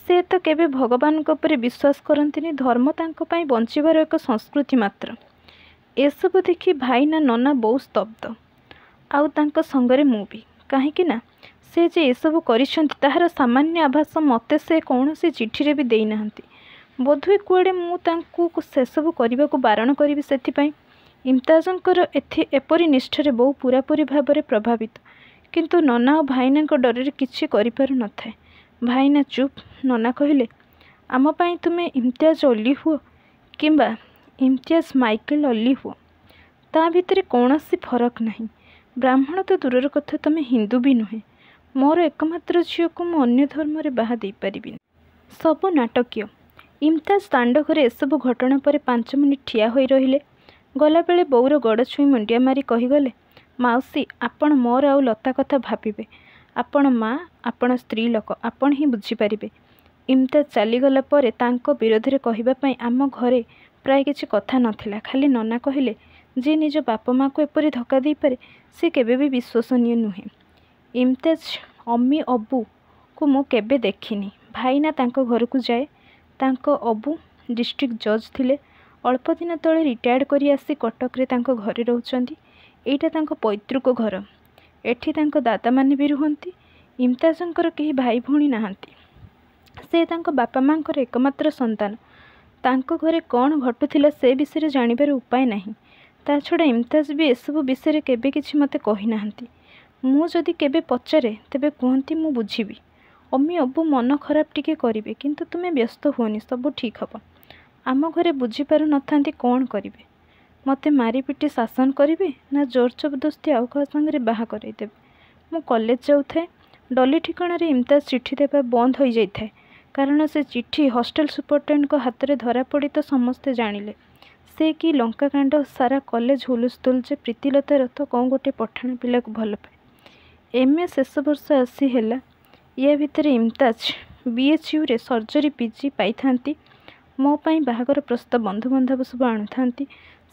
ସେ ତ କେବେ ଭଗବାନଙ୍କ ଉପରେ ବିଶ୍ୱାସ କରନ୍ତିନି। ଧର୍ମ ତାଙ୍କ ପାଇଁ ବଞ୍ଚିବାର ଏକ ସଂସ୍କୃତି ମାତ୍ର। ଏସବୁ ଦେଖି ଭାଇନା, ନନା, ବୋଉ ସ୍ତବ୍ଧ। ଆଉ ତାଙ୍କ ସଙ୍ଗରେ ମୁଁ ବି। କାହିଁକି ନା ସେ ଯେ ଏସବୁ କରିଛନ୍ତି ତାହାର ସାମାନ୍ୟ ଆଭାସ ମୋତେ ସେ କୌଣସି ଚିଠିରେ ବି ଦେଇନାହାନ୍ତି। ବୋଧହୁଏ କୁଆଡ଼େ ମୁଁ ତାଙ୍କୁ ସେସବୁ କରିବାକୁ ବାରଣ କରିବି ସେଥିପାଇଁ। ଇମତାଜଙ୍କର ଏପରି ନିଷ୍ଠାରେ ବୋଉ ପୂରାପୂରି ଭାବରେ ପ୍ରଭାବିତ। କିନ୍ତୁ ନନା ଓ ଭାଇନାଙ୍କ ଡରରେ କିଛି କରିପାରୁ ନଥାଏ। ଭାଇନା ଚୁପ୍। ନନା କହିଲେ, ଆମ ପାଇଁ ତୁମେ ଇମତିଆଜ ଅଲ୍ଲୀ ହୁଅ କିମ୍ବା ଇମତିଆଜ ମାଇକେଲ ଅଲ୍ଲୀ ହୁଅ, ତା' ଭିତରେ କୌଣସି ଫରକ ନାହିଁ। ବ୍ରାହ୍ମଣ ତ ଦୂରର କଥା, ତମେ ହିନ୍ଦୁ ବି ନୁହେଁ। ମୋର ଏକମାତ୍ର ଝିଅକୁ ମୁଁ ଅନ୍ୟ ଧର୍ମରେ ବାହା ଦେଇପାରିବିନି। ସବୁ ନାଟକୀୟ। ଇମତାଜ ଦାଣ୍ଡଘରେ ଏସବୁ ଘଟଣା ପରେ 5 ମିନିଟ୍ ଠିଆ ହୋଇ ରହିଲେ। ଗଲାବେଳେ ବୋଉର ଗୋଡ଼ ଛୁଇଁ ମୁଣ୍ଡିଆ ମାରି କହିଗଲେ, ମାଉସୀ, ଆପଣ ମୋର ଆଉ ଲତା କଥା ଭାବିବେ। ଆପଣ ମା', ଆପଣ ସ୍ତ୍ରୀ ଲୋକ, ଆପଣ ହିଁ ବୁଝିପାରିବେ। ଇମତାଜ ଚାଲିଗଲା ପରେ ତାଙ୍କ ବିରୋଧରେ କହିବା ପାଇଁ ଆମ ଘରେ ପ୍ରାୟ କିଛି କଥା ନଥିଲା। ଖାଲି ନନା କହିଲେ, ଯିଏ ନିଜ ବାପ ମା'କୁ ଏପରି ଧୋକା ଦେଇପାରେ, ସେ କେବେ ବି ବିଶ୍ୱସନୀୟ ନୁହେଁ। ଇମତାଜ ଅମ୍ମି ଅବୁକୁ ମୁଁ କେବେ ଦେଖିନି। ଭାଇନା ତାଙ୍କ ଘରକୁ ଯାଏ। ତାଙ୍କ ଅବୁ ଡିଷ୍ଟ୍ରିକ୍ଟ ଜଜ୍ ଥିଲେ। ଅଳ୍ପଦିନ ତଳେ ରିଟାୟାର୍ଡ଼ କରି ଆସି କଟକରେ ତାଙ୍କ ଘରେ ରହୁଛନ୍ତି। ଏଇଟା ତାଙ୍କ ପୈତୃକ ଘର। ଏଠି ତାଙ୍କ ଦାଦାମାନେ ବି ରୁହନ୍ତି। ଇମତାଜଙ୍କର କେହି ଭାଇ ଭଉଣୀ ନାହାନ୍ତି। ସେ ତାଙ୍କ ବାପା ମା'ଙ୍କର ଏକମାତ୍ର ସନ୍ତାନ। ତାଙ୍କ ଘରେ କ'ଣ ଘଟୁଥିଲା ସେ ବିଷୟରେ ଜାଣିବାର ଉପାୟ ନାହିଁ। ତା' ଛଡ଼ା ଇମତାଜ ବି ଏସବୁ ବିଷୟରେ କେବେ କିଛି ମୋତେ କହିନାହାନ୍ତି। ମୁଁ ଯଦି କେବେ ପଚାରେ ତେବେ କୁହନ୍ତି, ମୁଁ ବୁଝିବି। ଅମି ଅବୁ ମନ ଖରାପ ଟିକେ କରିବେ, କିନ୍ତୁ ତୁମେ ବ୍ୟସ୍ତ ହୁଅନି, ସବୁ ଠିକ୍ ହେବ। ଆମ ଘରେ ବୁଝିପାରୁ ନଥାନ୍ତି କ'ଣ କରିବେ। ମୋତେ ମାରିପିଟି ଶାସନ କରିବେ ନା ଜୋର ଜବରଦସ୍ତି ଆଉ କାହା ସାଙ୍ଗରେ ବାହା କରାଇଦେବେ। ମୁଁ କଲେଜ ଯାଉଥାଏ। ଡଲି ଠିକଣାରେ ଇମତାଜ ଚିଠି ଦେବା ବନ୍ଦ ହୋଇଯାଇଥାଏ। କାରଣ ସେ ଚିଠି ହଷ୍ଟେଲ ସୁପରିଟେଣ୍ଡେଣ୍ଟଙ୍କ ହାତରେ ଧରାପଡ଼ି ତ ସମସ୍ତେ ଜାଣିଲେ। ସେ କି ଲଙ୍କାକାଣ୍ଡ, ସାରା କଲେଜ ହୁଲସ୍ତୁଲ ଯେ ପ୍ରୀତିଲତା ରଥ କେଉଁ ଗୋଟିଏ ପଠାଣ ପିଲାକୁ ଭଲପାଏ। ଏମ୍. ଏ. ଶେଷ ବର୍ଷ ଆସି ହେଲା। ୟା ଭିତରେ ଇମତାଜ ବି. ଏଚ୍. ୟୁରେ ସର୍ଜରୀ ପି. ଜି. ପାଇଥାନ୍ତି। ମୋ ପାଇଁ ବାହାଘର ପ୍ରସ୍ତାବ ବନ୍ଧୁବାନ୍ଧବ ସବୁ ଆଣୁଥାନ୍ତି।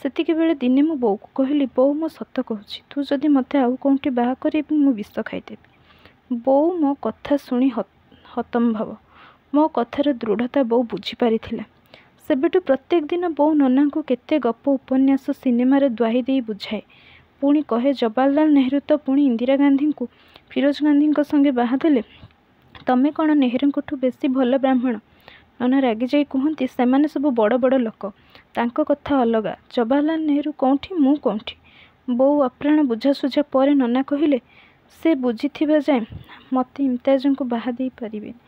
ସେତିକିବେଳେ ଦିନେ ମୁଁ ବୋଉକୁ କହିଲି, ବୋଉ, ମୁଁ ସତ କହୁଛି, ତୁ ଯଦି ମୋତେ ଆଉ କେଉଁଠି ବାହା କରେଇବୁ ମୁଁ ବିଷ ଖାଇଦେବି। ବୋଉ ମୋ କଥା ଶୁଣି ହତମ୍ଭବ। ମୋ କଥାର ଦୃଢ଼ତା ବୋଉ ବୁଝିପାରିଥିଲା। ସେବେଠୁ ପ୍ରତ୍ୟେକ ଦିନ ବୋଉ ନନାଙ୍କୁ କେତେ ଗପ, ଉପନ୍ୟାସ, ସିନେମାର ଦ୍ୱାହି ଦେଇ ବୁଝାଏ। ପୁଣି କହେ, ଜବାହରଲାଲ ନେହେରୁ ତ ପୁଣି ଇନ୍ଦିରା ଗାନ୍ଧୀଙ୍କୁ ଫିରୋଜ ଗାନ୍ଧୀଙ୍କ ସଙ୍ଗେ ବାହା ଦେଲେ। ତମେ କ'ଣ ନେହେରୁଙ୍କଠୁ ବେଶି ଭଲ ବ୍ରାହ୍ମଣ? ନନା ରାଗିଯାଇ କୁହନ୍ତି, ସେମାନେ ସବୁ ବଡ଼ ବଡ଼ ଲୋକ, ତାଙ୍କ କଥା ଅଲଗା। ଜବାହରଲାଲ ନେହେରୁ କେଉଁଠି, ମୁଁ କେଉଁଠି? ବୋଉ ଆପ୍ରାଣ ବୁଝାସୁଝା ପରେ ନନା କହିଲେ, ସେ ବୁଝିଥିବା ଯାଏ ମୋତେ ଇମତାଜଙ୍କୁ ବାହା ଦେଇ ପାରିବେନି।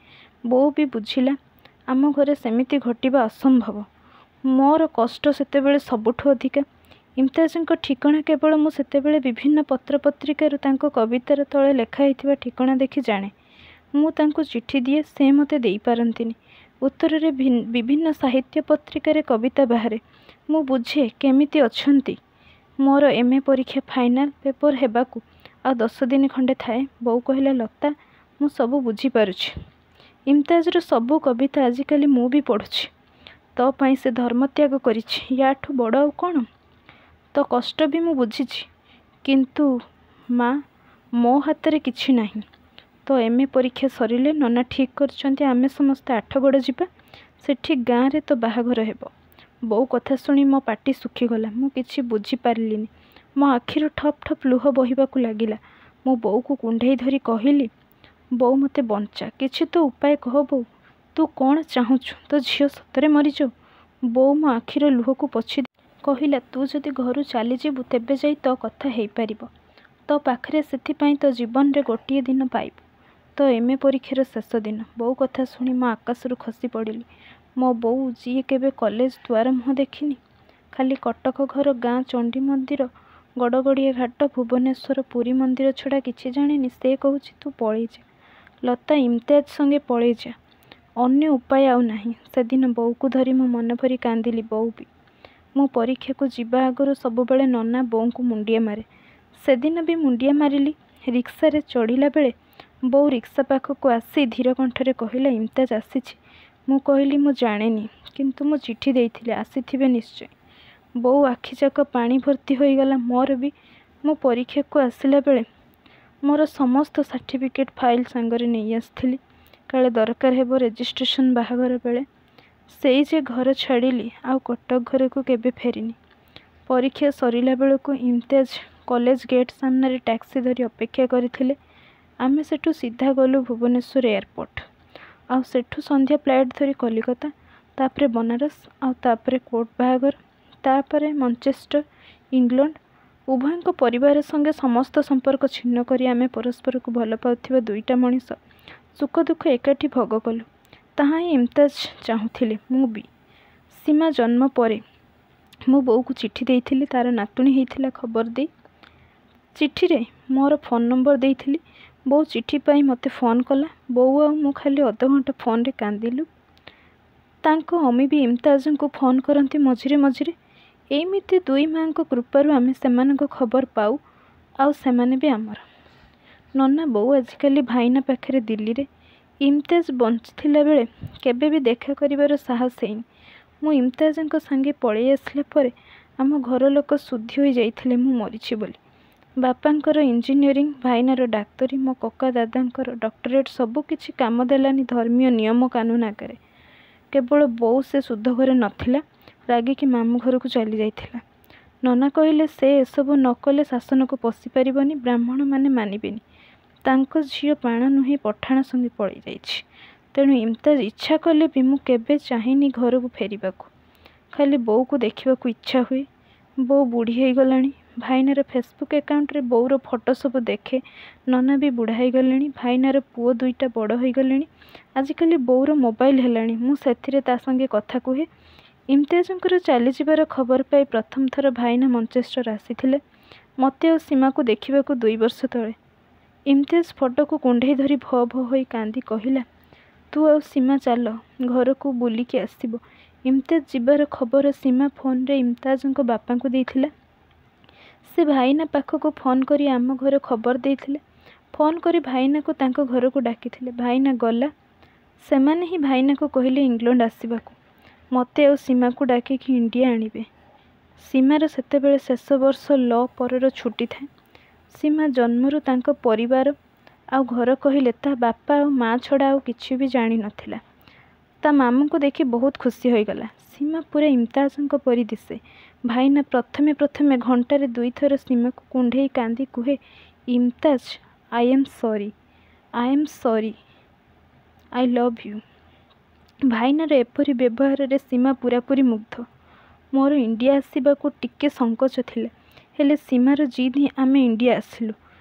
ବୋଉ ବି ବୁଝିଲା, ଆମ ଘରେ ସେମିତି ଘଟିବା ଅସମ୍ଭବ। ମୋର କଷ୍ଟ ସେତେବେଳେ ସବୁଠୁ ଅଧିକା। ଇମତାଜଙ୍କ ଠିକଣା କେବଳ ମୁଁ ସେତେବେଳେ ବିଭିନ୍ନ ପତ୍ରପତ୍ରିକାରୁ ତାଙ୍କ କବିତାର ତଳେ ଲେଖା ହେଇଥିବା ଠିକଣା ଦେଖି ଜାଣେ। ମୁଁ ତାଙ୍କୁ ଚିଠି ଦିଏ, ସେ ମୋତେ ଦେଇପାରନ୍ତିନି। ଉତ୍ତରରେ ବିଭିନ୍ନ ସାହିତ୍ୟ ପତ୍ରିକାରେ କବିତା ବାହାରେ। ମୁଁ ବୁଝେ କେମିତି ଅଛନ୍ତି। ମୋର ଏମ୍. ଏ. ପରୀକ୍ଷା ଫାଇନାଲ ପେପର ହେବାକୁ ଆଉ 10 ଦିନ ଖଣ୍ଡେ ଥାଏ। ବୋଉ କହିଲା, ଲତା, ମୁଁ ସବୁ ବୁଝିପାରୁଛି। ଇମତାଜର ସବୁ କବିତା ଆଜିକାଲି ମୁଁ ବି ପଢ଼ୁଛି। ତୋ ପାଇଁ ସେ ଧର୍ମତ୍ୟାଗ କରିଛି, ୟାଠୁ ବଡ଼ ଆଉ କ'ଣ? ତୋ କଷ୍ଟ ବି ମୁଁ ବୁଝିଛି। କିନ୍ତୁ ମା, ମୋ ହାତରେ କିଛି ନାହିଁ। ତୋ ଏମ୍. ଏ. ପରୀକ୍ଷା ସରିଲେ ନନା ଠିକ୍ କରିଛନ୍ତି ଆମେ ସମସ୍ତେ ଆଠଗଡ଼ ଯିବା। ସେଠି ଗାଁରେ ତୋ ବାହାଘର ହେବ। ବୋଉ କଥା ଶୁଣି ମୋ ପାଟି ଶୁଖିଗଲା। ମୁଁ କିଛି ବୁଝିପାରିଲିନି। ମୋ ଆଖିରୁ ଠପ୍ ଠପ୍ ଲୁହ ବୋହିବାକୁ ଲାଗିଲା। ମୁଁ ବୋଉକୁ କୁଣ୍ଢେଇ ଧରି କହିଲି, ବୋଉ, ମୋତେ ବଞ୍ଚା, କିଛି ତ ଉପାୟ କହ ବୋଉ। ତୁ କ'ଣ ଚାହୁଁଛୁ, ତୋ ଝିଅ ସତରେ ମରିଯାଉ? ବୋଉ ମୋ ଆଖିର ଲୁହକୁ ପୋଛି କହିଲା, ତୁ ଯଦି ଘରୁ ଚାଲିଯିବୁ ତେବେ ଯାଇ ତୋ କଥା ହେଇପାରିବ ତୋ ପାଖରେ। ସେଥିପାଇଁ ତୋ ଜୀବନରେ ଗୋଟିଏ ଦିନ ପାଇବୁ, ତୋ ଏମ୍. ଏ. ପରୀକ୍ଷାର ଶେଷ ଦିନ। ବୋଉ କଥା ଶୁଣି ମୁଁ ଆକାଶରୁ ଖସି ପଡ଼ିଲି। ମୋ ବୋଉ, ଯିଏ କେବେ କଲେଜ ଦୁଆର ମୁହଁ ଦେଖିନି, ଖାଲି କଟକ ଘର, ଗାଁ ଚଣ୍ଡୀ ମନ୍ଦିର, ଗଡ଼ଗଡ଼ିଆ ଘାଟ, ଭୁବନେଶ୍ୱର, ପୁରୀ ମନ୍ଦିର ଛଡ଼ା କିଛି ଜାଣେନି, ସେ କହୁଛି ତୁ ପଳେଇଯା ଲତା, ଇମତାଜ ସଙ୍ଗେ ପଳେଇଯା, ଅନ୍ୟ ଉପାୟ ଆଉ ନାହିଁ। ସେଦିନ ବୋଉକୁ ଧରି ମୁଁ ମନଭରି କାନ୍ଦିଲି। ବୋଉ ବି। ମୁଁ ପରୀକ୍ଷାକୁ ଯିବା ଆଗରୁ ସବୁବେଳେ ନନା ବୋଉଙ୍କୁ ମୁଣ୍ଡିଆ ମାରେ। ସେଦିନ ବି ମୁଣ୍ଡିଆ ମାରିଲି। ରିକ୍ସାରେ ଚଢ଼ିଲା ବେଳେ ବୋଉ ରିକ୍ସା ପାଖକୁ ଆସି ଧୀର କଣ୍ଠରେ କହିଲା, ଇମତାଜ ଆସିଛି? ମୁଁ କହିଲି, ମୁଁ ଜାଣେନି, କିନ୍ତୁ ମୁଁ ଚିଠି ଦେଇଥିଲି, ଆସିଥିବେ ନିଶ୍ଚୟ। ବୋଉ ଆଖିଯାକ ପାଣି ଭର୍ତ୍ତି ହୋଇଗଲା, ମୋର ବି। ମୁଁ ପରୀକ୍ଷାକୁ ଆସିଲା ବେଳେ ମୋର ସମସ୍ତ ସାର୍ଟିଫିକେଟ୍ ଫାଇଲ୍ ସାଙ୍ଗରେ ନେଇ ଆସିଥିଲି, କାଳେ ଦରକାର ହେବ ରେଜିଷ୍ଟ୍ରେସନ ବାହାଘର ବେଳେ। ସେଇ ଯେ ଘର ଛାଡ଼ିଲି, ଆଉ କଟକ ଘରକୁ କେବେ ଫେରିନି। ପରୀକ୍ଷା ସରିଲା ବେଳକୁ ଇମତାଜ କଲେଜ ଗେଟ୍ ସାମ୍ନାରେ ଟ୍ୟାକ୍ସି ଧରି ଅପେକ୍ଷା କରିଥିଲେ। ଆମେ ସେଠୁ ସିଧା ଗଲୁ ଭୁବନେଶ୍ୱର ଏୟାରପୋର୍ଟ। ଆଉ ସେଠୁ ସନ୍ଧ୍ୟା ଫ୍ଲାଇଟ୍ ଧରି କଲିକତା, ତା'ପରେ ବନାରସ, ଆଉ ତା'ପରେ କୋର୍ଟ ବାହାଘର, ତା'ପରେ ମଞ୍ଚେଷ୍ଟର, ଇଂଲଣ୍ଡ। ଉଭୟଙ୍କ ପରିବାର ସଙ୍ଗେ ସମସ୍ତ ସମ୍ପର୍କ ଛିନ୍ନ କରି ଆମେ ପରସ୍ପରକୁ ଭଲ ପାଉଥିବା ଦୁଇଟା ମଣିଷ ସୁଖ ଦୁଃଖ ଏକାଠି ଭୋଗ କଲୁ। ତାହା ହିଁ ଇମତାଜ ଚାହୁଁଥିଲେ, ମୁଁ ବି। ସୀମା ଜନ୍ମ ପରେ ମୁଁ ବୋଉକୁ ଚିଠି ଦେଇଥିଲି, ତା'ର ନାତୁଣୀ ହେଇଥିଲା ଖବର ଦେଇ। ଚିଠିରେ ମୋର ଫୋନ୍ ନମ୍ବର ଦେଇଥିଲି। ବୋଉ ଚିଠି ପାଇ ମୋତେ ଫୋନ୍ କଲା। ବୋଉ ଆଉ ମୁଁ ଖାଲି ଅଧଘଣ୍ଟା ଫୋନ୍ରେ କାନ୍ଦିଲୁ। ତାଙ୍କ ଅମି ବି ଇମତାଜଙ୍କୁ ଫୋନ୍ କରନ୍ତି ମଝିରେ ମଝିରେ। ଏଇମିତି ଦୁଇ ମାଆଙ୍କ କୃପାରୁ ଆମେ ସେମାନଙ୍କ ଖବର ପାଉ, ଆଉ ସେମାନେ ବି ଆମର। ନନା ବୋଉ ଆଜିକାଲି ଭାଇନା ପାଖରେ ଦିଲ୍ଲୀରେ। ଇମତାଜ ବଞ୍ଚିଥିଲା ବେଳେ କେବେ ବି ଦେଖା କରିବାର ସାହସ ହେଇନି। ମୁଁ ଇମତାଜଙ୍କ ସାଙ୍ଗେ ପଳେଇ ଆସିଲା ପରେ ଆମ ଘର ଲୋକ ଶୁଦ୍ଧି ହୋଇ ଯାଇଥିଲେ ମୁଁ ମରିଛି ବୋଲି। ବାପାଙ୍କର ଇଞ୍ଜିନିୟରିଂ, ଭାଇନାର ଡାକ୍ତରୀ, ମୋ କକା ଦାଦାଙ୍କର ଡକ୍ଟରେଟ୍, ସବୁ କିଛି କାମ ଦେଲାନି ଧର୍ମୀୟ ନିୟମ କାନୁନ ଆଗରେ। କେବଳ ବୋଉ, ସେ ସୁଧ ଘରେ ନଥିଲା, ରାଗିକି ମାମୁଁ ଘରକୁ ଚାଲି ଯାଇଥିଲା। ନନା କହିଲେ, ସେ ଏସବୁ ନ କଲେ ଶାସନକୁ ପଶିପାରିବନି, ବ୍ରାହ୍ମଣମାନେ ମାନିବେନି ତାଙ୍କ ଝିଅ ପାଣ ନୁହେଁ ପଠାଣ ସଙ୍ଗେ ପଳେଇ ଯାଇଛି। ତେଣୁ ଇମତାଜ ଇଚ୍ଛା କଲେ ବି ମୁଁ କେବେ ଚାହେଁନି ଘରକୁ ଫେରିବାକୁ। ଖାଲି ବୋଉକୁ ଦେଖିବାକୁ ଇଚ୍ଛା ହୁଏ। ବୋଉ ବୁଢ଼ୀ ହେଇଗଲାଣି। ଭାଇନାର ଫେସବୁକ୍ ଆକାଉଣ୍ଟରେ ବୋଉର ଫଟୋ ସବୁ ଦେଖେ। ନନା ବି ବୁଢ଼ା ହେଇଗଲେଣି। ଭାଇନାର ପୁଅ ଦୁଇଟା ବଡ଼ ହେଇଗଲେଣି। ଆଜିକାଲି ବୋଉର ମୋବାଇଲ ହେଲାଣି। ମୁଁ ସେଥିରେ ତା' ସଙ୍ଗେ କଥା କୁହେ। ଇମତିଆଜଙ୍କର ଚାଲିଯିବାର ଖବର ପାଇ ପ୍ରଥମ ଥର ଭାଇନା ମଞ୍ଚେଷ୍ଟର ଆସିଥିଲେ ମୋତେ ଆଉ ସୀମାକୁ ଦେଖିବାକୁ 2 ବର୍ଷ ତଳେ। ଇମତିଆଜ ଫଟୋକୁ କୁଣ୍ଢେଇ ଧରି ଭୋ ଭୋ ହୋଇ କାନ୍ଦି କହିଲା, "ତୁ ଆଉ ସୀମା ଚାଲ ଘରକୁ, ବୁଲିକି ଆସିବ।" ଇମତିଆଜ ଯିବାର ଖବର ସୀମା ଫୋନରେ ଇମତାଜଙ୍କ ବାପାଙ୍କୁ ଦେଇଥିଲା। ସେ ଭାଇନା ପାଖକୁ ଫୋନ୍ କରି ଆମ ଘର ଖବର ଦେଇଥିଲେ। ଫୋନ୍ କରି ଭାଇନାକୁ ତାଙ୍କ ଘରକୁ ଡାକିଥିଲେ। ଭାଇନା ଗଲା। ସେମାନେ ହିଁ ଭାଇନାକୁ କହିଲେ ଇଂଲଣ୍ଡ ଆସିବାକୁ। ମୋତେ ଆଉ ସୀମାକୁ ଡାକିକି ଇଣ୍ଡିଆ ଆଣିବେ। ସୀମାର ସେତେବେଳେ ଶେଷ ବର୍ଷ ଲ' ପରର ଛୁଟି ଥାଏ। ସୀମା ଜନ୍ମରୁ ତାଙ୍କ ପରିବାର ଆଉ ଘର କହିଲେ ତା' ବାପା ଆଉ ମା' ଛଡ଼ା ଆଉ କିଛି ବି ଜାଣି ନଥିଲା। ତା' ମାମୁଁଙ୍କୁ ଦେଖି ବହୁତ ଖୁସି ହୋଇଗଲା। ସୀମା ପୂରା ଇମତାଜଙ୍କ ପରି ଦିଶେ। ଭାଇନା ପ୍ରଥମେ ପ୍ରଥମେ ଘଣ୍ଟାରେ ଦୁଇଥର ସୀମାକୁ କୁଣ୍ଢେଇ କାନ୍ଦି କୁହେ, "Imtiaz, I am sorry, I am sorry, I love you." ଭାଇନାର ଏପରି ବ୍ୟବହାରରେ ସୀମା ପୂରାପୂରି ମୁଗ୍ଧ। ମୋର ଇଣ୍ଡିଆ ଆସିବାକୁ ଟିକେ ସଂକୋଚ ଥିଲା। ହେଲେ ସୀମାର ଜିଦ୍ ହିଁ ଆମେ ଇଣ୍ଡିଆ ଆସିଲୁ।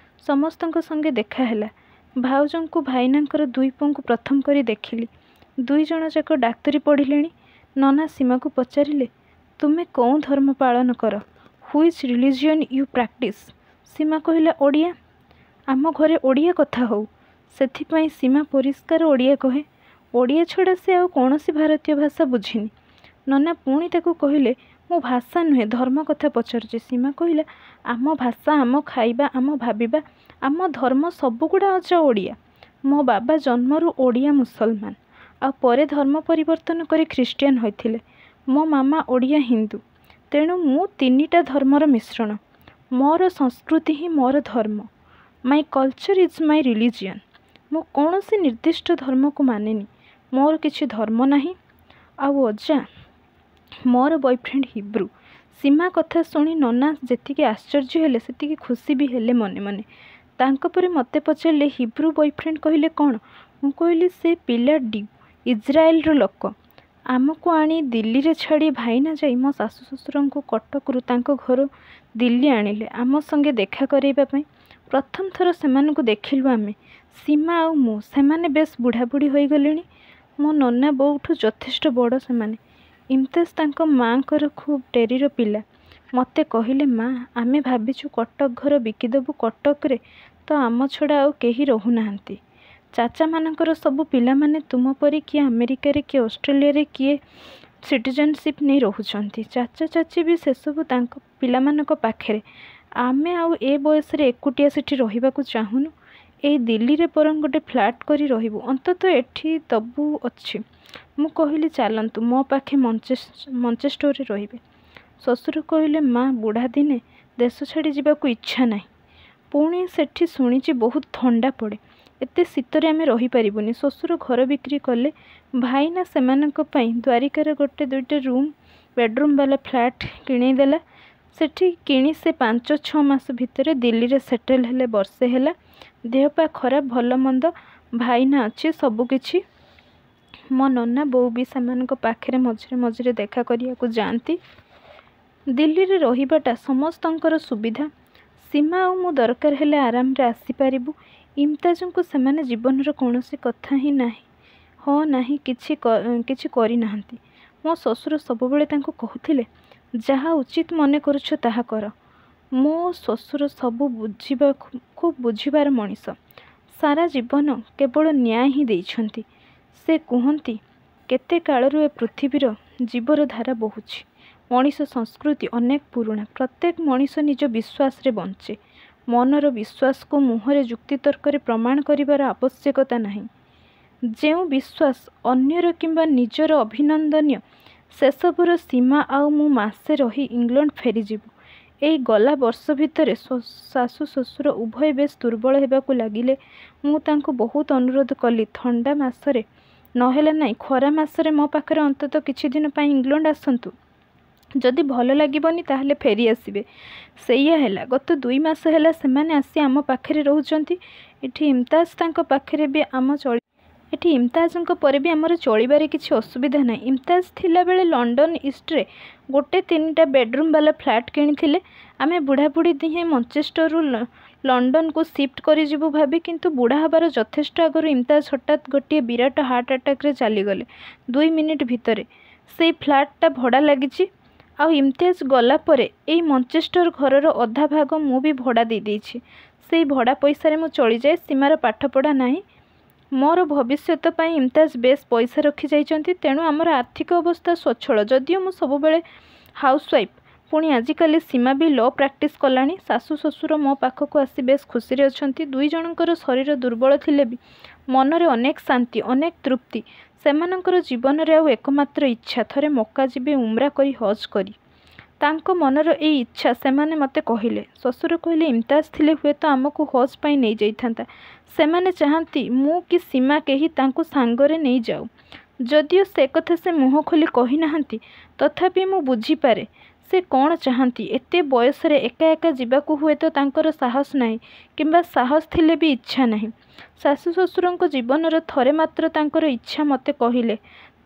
ସମସ୍ତଙ୍କ ସଙ୍ଗେ ଦେଖା ହେଲା। ଭାଉଜଙ୍କୁ, ଭାଇନାଙ୍କର ଦୁଇ ପୁଅଙ୍କୁ ପ୍ରଥମ କରି ଦେଖିଲି। ଦୁଇଜଣଯାକ ଡାକ୍ତରୀ ପଢ଼ିଲେଣି। ନନା ସୀମାକୁ ପଚାରିଲେ, "ତୁମେ କୋଉଁ ଧର୍ମ ପାଳନ କର? Which religion you practice?" ସୀମା କହିଲା, "ଓଡ଼ିଆ। ଆମ ଘରେ ଓଡ଼ିଆ କଥା ହଉ। ସେଥିପାଇଁ ସୀମା ପରିଷ୍କାର ଓଡ଼ିଆ କହେ। ଓଡ଼ିଆ ଛଡ଼ା ସେ ଆଉ କୌଣସି ଭାରତୀୟ ଭାଷା ବୁଝିନି। ନନା ପୁଣି ତାକୁ କହିଲେ, "ମୁଁ ଭାଷା ନୁହେଁ, ଧର୍ମ କଥା ପଚାରୁଛି।" ସୀମା କହିଲା, "ଆମ ଭାଷା, ଆମ ଖାଇବା, ଆମ ଭାବିବା, ଆମ ଧର୍ମ ସବୁଗୁଡ଼ା ଅଜା ଓଡ଼ିଆ। ମୋ ବାବା ଜନ୍ମରୁ ଓଡ଼ିଆ ମୁସଲମାନ, ଆଉ ପରେ ଧର୍ମ ପରିବର୍ତ୍ତନ କରି ଖ୍ରୀଷ୍ଟିଆନ ହୋଇଥିଲେ। ମୋ ମାମା ଓଡ଼ିଆ ହିନ୍ଦୁ। ତେଣୁ ମୁଁ ତିନିଟା ଧର୍ମର ମିଶ୍ରଣ। ମୋର ସଂସ୍କୃତି ହିଁ ମୋର ଧର୍ମ। My culture is my religion. ମୁଁ କୌଣସି ନିର୍ଦ୍ଦିଷ୍ଟ ଧର୍ମକୁ ମାନେନି। ମୋର କିଛି ଧର୍ମ ନାହିଁ। ଆଉ ଅଜା, ମୋର ବୟଫ୍ରେଣ୍ଡ ହିବ୍ରୁ।" ସୀମା କଥା ଶୁଣି ନନା ଯେତିକି ଆଶ୍ଚର୍ଯ୍ୟ ହେଲେ, ସେତିକି ଖୁସି ବି ହେଲେ ମନେ ମନେ। ତାଙ୍କ ପରେ ମୋତେ ପଚାରିଲେ, "ହିବ୍ରୁ ବୟଫ୍ରେଣ୍ଡ କହିଲେ କ'ଣ?" ମୁଁ କହିଲି, "ସେ ପିଲା ଡିଉ, ଇଜ୍ରାଏଲର ଲୋକ। ଆମକୁ ଆଣି ଦିଲ୍ଲୀରେ ଛାଡ଼ି ଭାଇନା ଯାଇ ମୋ ଶାଶୁ ଶ୍ୱଶୁରଙ୍କୁ କଟକରୁ ତାଙ୍କ ଘରୁ ଦିଲ୍ଲୀ ଆଣିଲେ ଆମ ସଙ୍ଗେ ଦେଖା କରେଇବା ପାଇଁ। ପ୍ରଥମ ଥର ସେମାନଙ୍କୁ ଦେଖିଲୁ ଆମେ, ସୀମା ଆଉ ମୁଁ। ସେମାନେ ବେଶ୍ ବୁଢ଼ାବୁଢ଼ୀ ହୋଇଗଲେଣି। ମୋ ନନା ବୋଉଠୁ ଯଥେଷ୍ଟ ବଡ଼ ସେମାନେ। ଇମତାଜ ତାଙ୍କ ମାଆଙ୍କର ଖୁବ୍ ଡେରିର ପିଲା। ମୋତେ କହିଲେ, 'ମା, ଆମେ ଭାବିଛୁ କଟକ ଘର ବିକିଦେବୁ। କଟକରେ ତ ଆମ ଛଡ଼ା ଆଉ କେହି ରହୁନାହାନ୍ତି। ଚାଚାମାନଙ୍କର ସବୁ ପିଲାମାନେ ତୁମ ପରି କିଏ ଆମେରିକାରେ, କିଏ ଅଷ୍ଟ୍ରେଲିଆରେ, କିଏ ସିଟିଜେନସିପ୍ ନେଇ ରହୁଛନ୍ତି। ଚାଚା ଚାଚୀ ବି ସେସବୁ ତାଙ୍କ ପିଲାମାନଙ୍କ ପାଖରେ। ଆମେ ଆଉ ଏ ବୟସରେ ଏକୁଟିଆ ସେଠି ରହିବାକୁ ଚାହୁଁନୁ। ଏଇ ଦିଲ୍ଲୀରେ ବରଂ ଗୋଟେ ଫ୍ଲାଟ୍ କରି ରହିବୁ। ଅନ୍ତତଃ ଏଠି ତବୁ ଅଛି।' ମୁଁ କହିଲି, 'ଚାଲନ୍ତୁ, ମୋ ପାଖେ ମଞ୍ଚେଷ୍ଟରରେ ରହିବେ।' ଶ୍ୱଶୁର କହିଲେ, 'ମା, ବୁଢ଼ା ଦିନେ ଦେଶ ଛାଡ଼ି ଯିବାକୁ ଇଚ୍ଛା ନାହିଁ। ପୁଣି ସେଠି ଶୁଣିଛି ବହୁତ ଥଣ୍ଡା ପଡ଼େ। ଏତେ ଶୀତରେ ଆମେ ରହିପାରିବୁନି।' ଶ୍ୱଶୁର ଘର ବିକ୍ରି କଲେ। ଭାଇନା ସେମାନଙ୍କ ପାଇଁ ଦ୍ୱାରିକାରେ ଗୋଟେ ଦୁଇଟା ରୁମ୍ ବେଡ୍ରୁମ୍ ବାଲା ଫ୍ଲାଟ୍ କିଣେଇଦେଲା। ସେଠି କିଣି ସେ 5-6 ମାସ ଭିତରେ ଦିଲ୍ଲୀରେ ସେଟେଲ୍ ହେଲେ। ବର୍ଷେ ହେଲା। ଦେହପା ଖରାପ, ଭଲମନ୍ଦ ଭାଇନା ଅଛି ସବୁକିଛି। ମୋ ନନା ବୋଉ ବି ସେମାନଙ୍କ ପାଖରେ ମଝିରେ ମଝିରେ ଦେଖା କରିବାକୁ ଯାଆନ୍ତି। ଦିଲ୍ଲୀରେ ରହିବାଟା ସମସ୍ତଙ୍କର ସୁବିଧା। ସୀମା ଆଉ ମୁଁ ଦରକାର ହେଲେ ଆରାମରେ ଆସିପାରିବୁ। ଇମତାଜଙ୍କୁ ସେମାନେ ଜୀବନର କୌଣସି କଥା ହିଁ ନାହିଁ, ହଁ ନାହିଁ କିଛି କିଛି କରିନାହାନ୍ତି। ମୋ ଶ୍ୱଶୁର ସବୁବେଳେ ତାଙ୍କୁ କହୁଥିଲେ, 'ଯାହା ଉଚିତ ମନେ କରୁଛ ତାହା କର।' ମୋ ଶ୍ୱଶୁର ସବୁ ବୁଝିବା ଖୁବ୍ ବୁଝିବାର ମଣିଷ। ସାରା ଜୀବନ କେବଳ ନ୍ୟାୟ ହିଁ ଦେଇଛନ୍ତି। ସେ କୁହନ୍ତି, କେତେ କାଳରୁ ଏ ପୃଥିବୀର ଜୀବର ଧାରା ବହୁଛି। ମଣିଷ ସଂସ୍କୃତି ଅନେକ ପୁରୁଣା। ପ୍ରତ୍ୟେକ ମଣିଷ ନିଜ ବିଶ୍ୱାସରେ ବଞ୍ଚେ। ମନର ବିଶ୍ୱାସକୁ ମୁହଁରେ ଯୁକ୍ତିତର୍କରେ ପ୍ରମାଣ କରିବାର ଆବଶ୍ୟକତା ନାହିଁ। ଯେଉଁ ବିଶ୍ୱାସ ଅନ୍ୟର କିମ୍ବା ନିଜର ଅଭିନନ୍ଦନୀୟ, ସେସବୁର ସୀମା ଆଉ ମୁଁ ମାସେ ରହି ଇଂଲଣ୍ଡ ଫେରିଯିବୁ। ଏଇ ଗଲା ବର୍ଷ ଭିତରେ ଶାଶୁ ଶ୍ୱଶୁର ଉଭୟେ ବେଶ୍ ଦୁର୍ବଳ ହେବାକୁ ଲାଗିଲେ। ମୁଁ ତାଙ୍କୁ ବହୁତ ଅନୁରୋଧ କଲି, ଥଣ୍ଡା ମାସରେ ନହେଲା ନାହିଁ, ଖରା ମାସରେ ମୋ ପାଖରେ ଅନ୍ତତଃ କିଛିଦିନ ପାଇଁ ଇଂଲଣ୍ଡ ଆସନ୍ତୁ। ଯଦି ଭଲ ଲାଗିବନି ତାହେଲେ ଫେରିଆସିବେ। ସେଇଆ ହେଲା। ଗତ 2 ମାସ ହେଲା ସେମାନେ ଆସି ଆମ ପାଖରେ ରହୁଛନ୍ତି। ଏଠି ଇମତାଜ ତାଙ୍କ ପାଖରେ ବି ଆମ ଚଳି ଏଠି ଇମତାଜଙ୍କ ପରେ ବି ଆମର ଚଳିବାରେ କିଛି ଅସୁବିଧା ନାହିଁ। ଇମତାଜ ଥିଲାବେଳେ ଲଣ୍ଡନ ଇଷ୍ଟରେ ଗୋଟେ 3ଟା ବେଡ୍ରୁମ୍ ବାଲା ଫ୍ଲାଟ୍ କିଣିଥିଲେ। ଆମେ ବୁଢ଼ାବୁଢ଼ୀ ଦିହେଁ ମଞ୍ଚେଷ୍ଟରରୁ ଲଣ୍ଡନକୁ ସିଫ୍ଟ କରିଯିବୁ ଭାବି। କିନ୍ତୁ ବୁଢ଼ା ହେବାର ଯଥେଷ୍ଟ ଆଗରୁ ଇମତାଜ ହଠାତ୍ ଗୋଟିଏ ବିରାଟ ହାର୍ଟ ଆଟାକରେ ଚାଲିଗଲେ 2 ମିନିଟ୍ ଭିତରେ। ସେଇ ଫ୍ଲାଟ୍ଟା ଭଡ଼ା ଲାଗିଛି। ଆଉ ଇମତିଆଜ ଗଲା ପରେ ଏଇ ମଞ୍ଚେଷ୍ଟର ଘରର ଅଧା ଭାଗ ମୁଁ ବି ଭଡ଼ା ଦେଇଦେଇଛି। ସେଇ ଭଡ଼ା ପଇସାରେ ମୁଁ ଚଳିଯାଏ। ସୀମାର ପାଠପଢ଼ା ନାହିଁ। ମୋର ଭବିଷ୍ୟତ ପାଇଁ ଇମତାଜ ବେଶ୍ ପଇସା ରଖିଯାଇଛନ୍ତି। ତେଣୁ ଆମର ଆର୍ଥିକ ଅବସ୍ଥା ସ୍ୱଚ୍ଛଳ। ଯଦିଓ ମୁଁ ସବୁବେଳେ ହାଉସ୍ୱାଇଫ୍। ପୁଣି ଆଜିକାଲି ସୀମା ବି ଲ' ପ୍ରାକ୍ଟିସ୍ କଲାଣି। ଶାଶୁ ଶ୍ୱଶୁର ମୋ ପାଖକୁ ଆସି ବେଶ୍ ଖୁସିରେ ଅଛନ୍ତି। ଦୁଇ ଜଣଙ୍କର ଶରୀର ଦୁର୍ବଳ ଥିଲେ ବି ମନରେ ଅନେକ ଶାନ୍ତି, ଅନେକ ତୃପ୍ତି। ସେମାନଙ୍କର ଜୀବନରେ ଆଉ ଏକମାତ୍ର ଇଚ୍ଛା, ଥରେ ମକ୍କା ଯିବେ ଉମ୍ରା କରି, ହଜ୍ କରି। ତାଙ୍କ ମନର ଏଇ ଇଚ୍ଛା ସେମାନେ ମୋତେ କହିଲେ। ଶ୍ୱଶୁର କହିଲେ, ଇମତାଜ ଥିଲେ ହୁଏତ ଆମକୁ ହଜ୍ ପାଇଁ ନେଇଯାଇଥାନ୍ତା। ସେମାନେ ଚାହାନ୍ତି ମୁଁ କି ସୀମା କେହି ତାଙ୍କୁ ସାଙ୍ଗରେ ନେଇଯାଉ। ଯଦିଓ ସେ କଥା ସେ ମୁହଁ ଖୋଲି କହିନାହାନ୍ତି, ତଥାପି ମୁଁ ବୁଝିପାରେ ସେ କ'ଣ ଚାହାନ୍ତି। ଏତେ ବୟସରେ ଏକା ଏକା ଯିବାକୁ ହୁଏତ ତାଙ୍କର ସାହସ ନାହିଁ କିମ୍ବା ସାହସ ଥିଲେ ବି ଇଚ୍ଛା ନାହିଁ। ଶାଶୁ ଶ୍ୱଶୁରଙ୍କ ଜୀବନର ଥରେ ମାତ୍ର ତାଙ୍କର ଇଚ୍ଛା ମୋତେ କହିଲେ,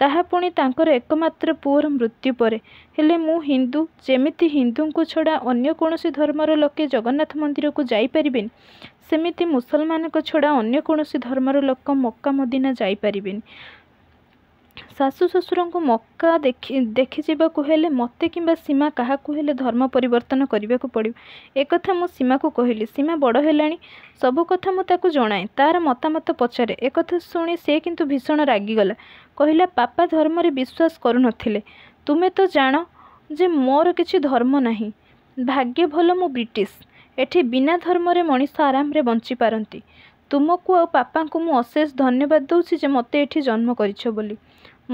ତାହା ପୁଣି ତାଙ୍କର ଏକମାତ୍ର ପୁଅର ମୃତ୍ୟୁ ପରେ। ହେଲେ ମୁଁ ହିନ୍ଦୁ। ଯେମିତି ହିନ୍ଦୁଙ୍କୁ ଛଡ଼ା ଅନ୍ୟ କୌଣସି ଧର୍ମର ଲୋକେ ଜଗନ୍ନାଥ ମନ୍ଦିରକୁ ଯାଇପାରିବେନି, ସେମିତି ମୁସଲମାନଙ୍କ ଛଡ଼ା ଅନ୍ୟ କୌଣସି ଧର୍ମର ଲୋକ ମକ୍କା ମଦିନା ଯାଇପାରିବେନି। ଶାଶୁ ଶ୍ୱଶୁରଙ୍କୁ ମକ୍କା ଦେଖିଯିବାକୁ ହେଲେ ମୋତେ କିମ୍ବା ସୀମା କାହାକୁ ହେଲେ ଧର୍ମ ପରିବର୍ତ୍ତନ କରିବାକୁ ପଡ଼ିବ। ଏକଥା ମୁଁ ସୀମାକୁ କହିଲି। ସୀମା ବଡ଼ ହେଲାଣି। ସବୁ କଥା ମୁଁ ତାକୁ ଜଣାଏ, ତା'ର ମତାମତ ପଚାରେ। ଏକଥା ଶୁଣି ସେ କିନ୍ତୁ ଭୀଷଣ ରାଗିଗଲା। କହିଲା, ପାପା ଧର୍ମରେ ବିଶ୍ୱାସ କରୁନଥିଲେ। ତୁମେ ତ ଜାଣ ଯେ ମୋର କିଛି ଧର୍ମ ନାହିଁ। ଭାଗ୍ୟ ଭଲ ମୁଁ ବ୍ରିଟିଶ। ଏଠି ବିନା ଧର୍ମରେ ମଣିଷ ଆରାମରେ ବଞ୍ଚିପାରନ୍ତି। ତୁମକୁ ଆଉ ପାପାଙ୍କୁ ମୁଁ ଅଶେଷ ଧନ୍ୟବାଦ ଦେଉଛି ଯେ ମୋତେ ଏଠି ଜନ୍ମ କରିଛ ବୋଲି।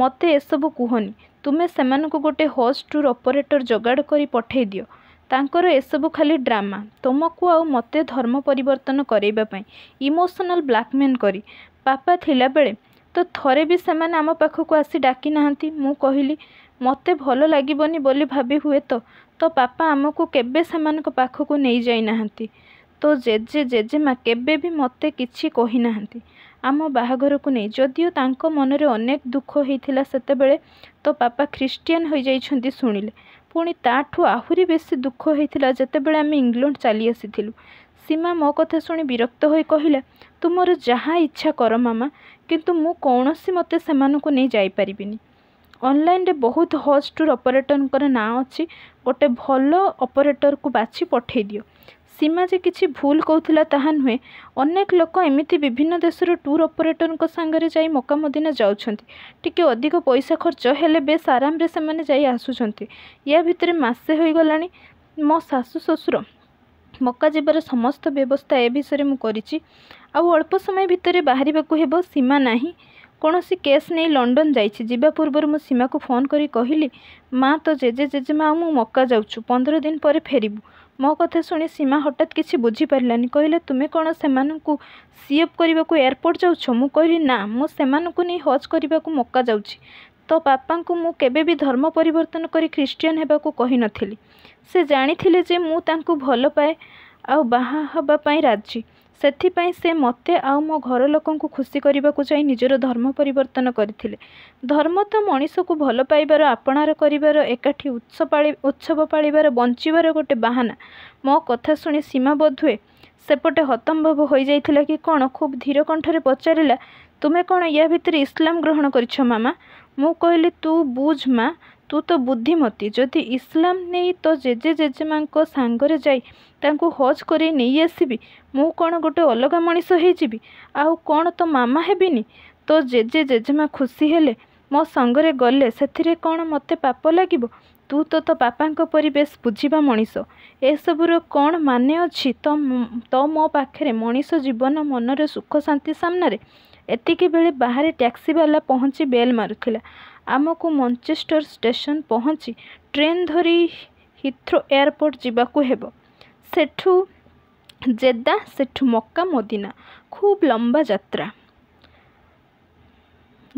ମୋତେ ଏସବୁ କୁହନି। ତୁମେ ସେମାନଙ୍କୁ ଗୋଟେ ହଜ୍ ଟୁର୍ ଅପରେଟର ଯୋଗାଡ଼ କରି ପଠେଇ ଦିଅ। ତାଙ୍କର ଏସବୁ ଖାଲି ଡ୍ରାମା, ତୁମକୁ ଆଉ ମୋତେ ଧର୍ମ ପରିବର୍ତ୍ତନ କରେଇବା ପାଇଁ, ଇମୋସନାଲ୍ ବ୍ଲାକମେଲ୍ କରି। ପାପା ଥିଲାବେଳେ ତ ଥରେ ବି ସେମାନେ ଆମ ପାଖକୁ ଆସି ଡାକି ନାହାନ୍ତି। ମୁଁ କହିଲି, ମୋତେ ଭଲ ଲାଗିବନି ବୋଲି ଭାବି ହୁଏତ ତୋ ପାପା ଆମକୁ କେବେ ସେମାନଙ୍କ ପାଖକୁ ନେଇଯାଇନାହାନ୍ତି। ତୋ ଜେଜେ ଜେଜେମା କେବେ ବି ମୋତେ କିଛି କହିନାହାନ୍ତି ଆମ ବାହାଘରକୁ ନେଇ। ଯଦିଓ ତାଙ୍କ ମନରେ ଅନେକ ଦୁଃଖ ହେଇଥିଲା ସେତେବେଳେ ତୋ ପାପା ଖ୍ରୀଷ୍ଟିଆନ ହୋଇଯାଇଛନ୍ତି ଶୁଣିଲେ। ପୁଣି ତା'ଠୁ ଆହୁରି ବେଶୀ ଦୁଃଖ ହେଇଥିଲା ଯେତେବେଳେ ଆମେ ଇଂଲଣ୍ଡ ଚାଲି ଆସିଥିଲୁ। ସୀମା ମୋ କଥା ଶୁଣି ବିରକ୍ତ ହୋଇ କହିଲା, ତୁମର ଯାହା ଇଚ୍ଛା କର ମାମା, କିନ୍ତୁ ମୁଁ କୌଣସି ମତେ ସେମାନଙ୍କୁ ନେଇ ଯାଇପାରିବିନି। ଅନଲାଇନରେ ବହୁତ ହଜ୍ ଟୁର୍ ଅପରେଟରଙ୍କର ନାଁ ଅଛି। ଗୋଟେ ଭଲ ଅପରେଟରକୁ ବାଛି ପଠେଇ ଦିଅ। ସୀମା ଯେ କିଛି ଭୁଲ କହୁଥିଲା ତାହା ନୁହେଁ। ଅନେକ ଲୋକ ଏମିତି ବିଭିନ୍ନ ଦେଶର ଟୁର୍ ଅପରେଟରଙ୍କ ସାଙ୍ଗରେ ଯାଇ ମକ୍କା ମଦିନା ଯାଉଛନ୍ତି। ଟିକେ ଅଧିକ ପଇସା ଖର୍ଚ୍ଚ ହେଲେ ବେଶ ଆରାମରେ ସେମାନେ ଯାଇ ଆସୁଛନ୍ତି। ୟା ଭିତରେ ମାସେ ହୋଇଗଲାଣି। ମୋ ଶାଶୁ ଶ୍ୱଶୁର ମକ୍କା ଯିବାର ସମସ୍ତ ବ୍ୟବସ୍ଥା ଏ ବିଷୟରେ ମୁଁ କରିଛି। ଆଉ ଅଳ୍ପ ସମୟ ଭିତରେ ବାହାରିବାକୁ ହେବ। ସୀମା ନାହିଁ, କୌଣସି କେସ୍ ନେଇ ଲଣ୍ଡନ ଯାଇଛି। ଯିବା ପୂର୍ବରୁ ମୁଁ ସୀମାକୁ ଫୋନ୍ କରି କହିଲି, ମା, ତୋ ଜେଜେ ଜେଜେମା ଆଉ ମୁଁ ମକ୍କା ଯାଉଛୁ। 15 ଦିନ ପରେ ଫେରିବୁ। ମୋ କଥା ଶୁଣି ସୀମା ହଠାତ୍ କିଛି ବୁଝିପାରିଲାନି। କହିଲା, ତୁମେ କ'ଣ ସେମାନଙ୍କୁ ସିଅପ୍ କରିବାକୁ ଏୟାରପୋର୍ଟ ଯାଉଛ? ମୁଁ କହିଲି, ନା, ମୁଁ ସେମାନଙ୍କୁ ନେଇ ହଜ୍ କରିବାକୁ ମକ୍କା ଯାଉଛି। ତୋ ବାପାଙ୍କୁ ମୁଁ କେବେ ବି ଧର୍ମ ପରିବର୍ତ୍ତନ କରି ଖ୍ରୀଷ୍ଟିଆନ ହେବାକୁ କହିନଥିଲି। ସେ ଜାଣିଥିଲେ ଯେ ମୁଁ ତାଙ୍କୁ ଭଲ ପାଏ ଆଉ ବାହା ହେବା ପାଇଁ ରାଜି। ସେଥିପାଇଁ ସେ ମୋତେ ଆଉ ମୋ ଘର ଲୋକଙ୍କୁ ଖୁସି କରିବାକୁ ଯାଇ ନିଜର ଧର୍ମ ପରିବର୍ତ୍ତନ କରିଥିଲେ। ଧର୍ମ ତ ମଣିଷକୁ ଭଲ ପାଇବାର, ଆପଣାର କରିବାର, ଏକାଠି ଉତ୍ସବ ପାଳିବାର, ବଞ୍ଚିବାର ଗୋଟେ ବାହାନା। ମୋ କଥା ଶୁଣି ସୀମା ବୋଧହୁଏ ସେପଟେ ହତମ୍ଭବ ହୋଇଯାଇଥିଲା କି କ'ଣ, ଖୁବ୍ ଧୀର କଣ୍ଠରେ ପଚାରିଲା, ତୁମେ କ'ଣ ୟା ଭିତରେ ଇସଲାମ ଗ୍ରହଣ କରିଛ ମାମା? ମୁଁ କହିଲି, ତୁ ବୁଝ ମା, ତୁ ତ ବୁଦ୍ଧିମତୀ। ଯଦି ଇସଲାମ ନେଇ ତୋ ଜେଜେ ଜେଜେମାଙ୍କ ସାଙ୍ଗରେ ଯାଇ ତାଙ୍କୁ ହଜ୍ କରେଇ ନେଇ ଆସିବି, ମୁଁ କ'ଣ ଗୋଟେ ଅଲଗା ମଣିଷ ହେଇଯିବି? ଆଉ କ'ଣ ତୋ ମାମା ହେବିନି? ତୋ ଜେଜେ ଜେଜେମା ଖୁସି ହେଲେ ମୋ ସାଙ୍ଗରେ ଗଲେ ସେଥିରେ କ'ଣ ମୋତେ ପାପ ଲାଗିବ? ତୁ ତ ତୋ ବାପାଙ୍କ ପରି ବେଶ୍ ବୁଝିବା ମଣିଷ। ଏସବୁର କ'ଣ ମାନେ ଅଛି ତ ମୋ ପାଖରେ ମଣିଷ ଜୀବନ ମନର ସୁଖ ଶାନ୍ତି ସାମ୍ନାରେ? ଏତିକିବେଳେ ବାହାରେ ଟ୍ୟାକ୍ସିବାଲା ପହଞ୍ଚି ବେଲ୍ ମାରୁଥିଲା। ଆମକୁ ମଞ୍ଚେଷ୍ଟର ଷ୍ଟେସନ ପହଞ୍ଚି ଟ୍ରେନ୍ ଧରି ହିଥ୍ରୋ ଏୟାରପୋର୍ଟ ଯିବାକୁ ହେବ। ସେଠୁ ଜେଦ୍ଦା, ସେଠୁ ମକ୍କା ମଦିନା। ଖୁବ୍ ଲମ୍ବା ଯାତ୍ରା।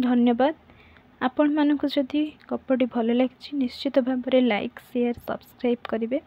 ଧନ୍ୟବାଦ। ଆପଣମାନଙ୍କୁ ଯଦି ଗପଟି ଭଲ ଲାଗିଛି, ନିଶ୍ଚିତ ଭାବରେ ଲାଇକ୍, ସେୟାର, ସବସ୍କ୍ରାଇବ୍ କରିବେ।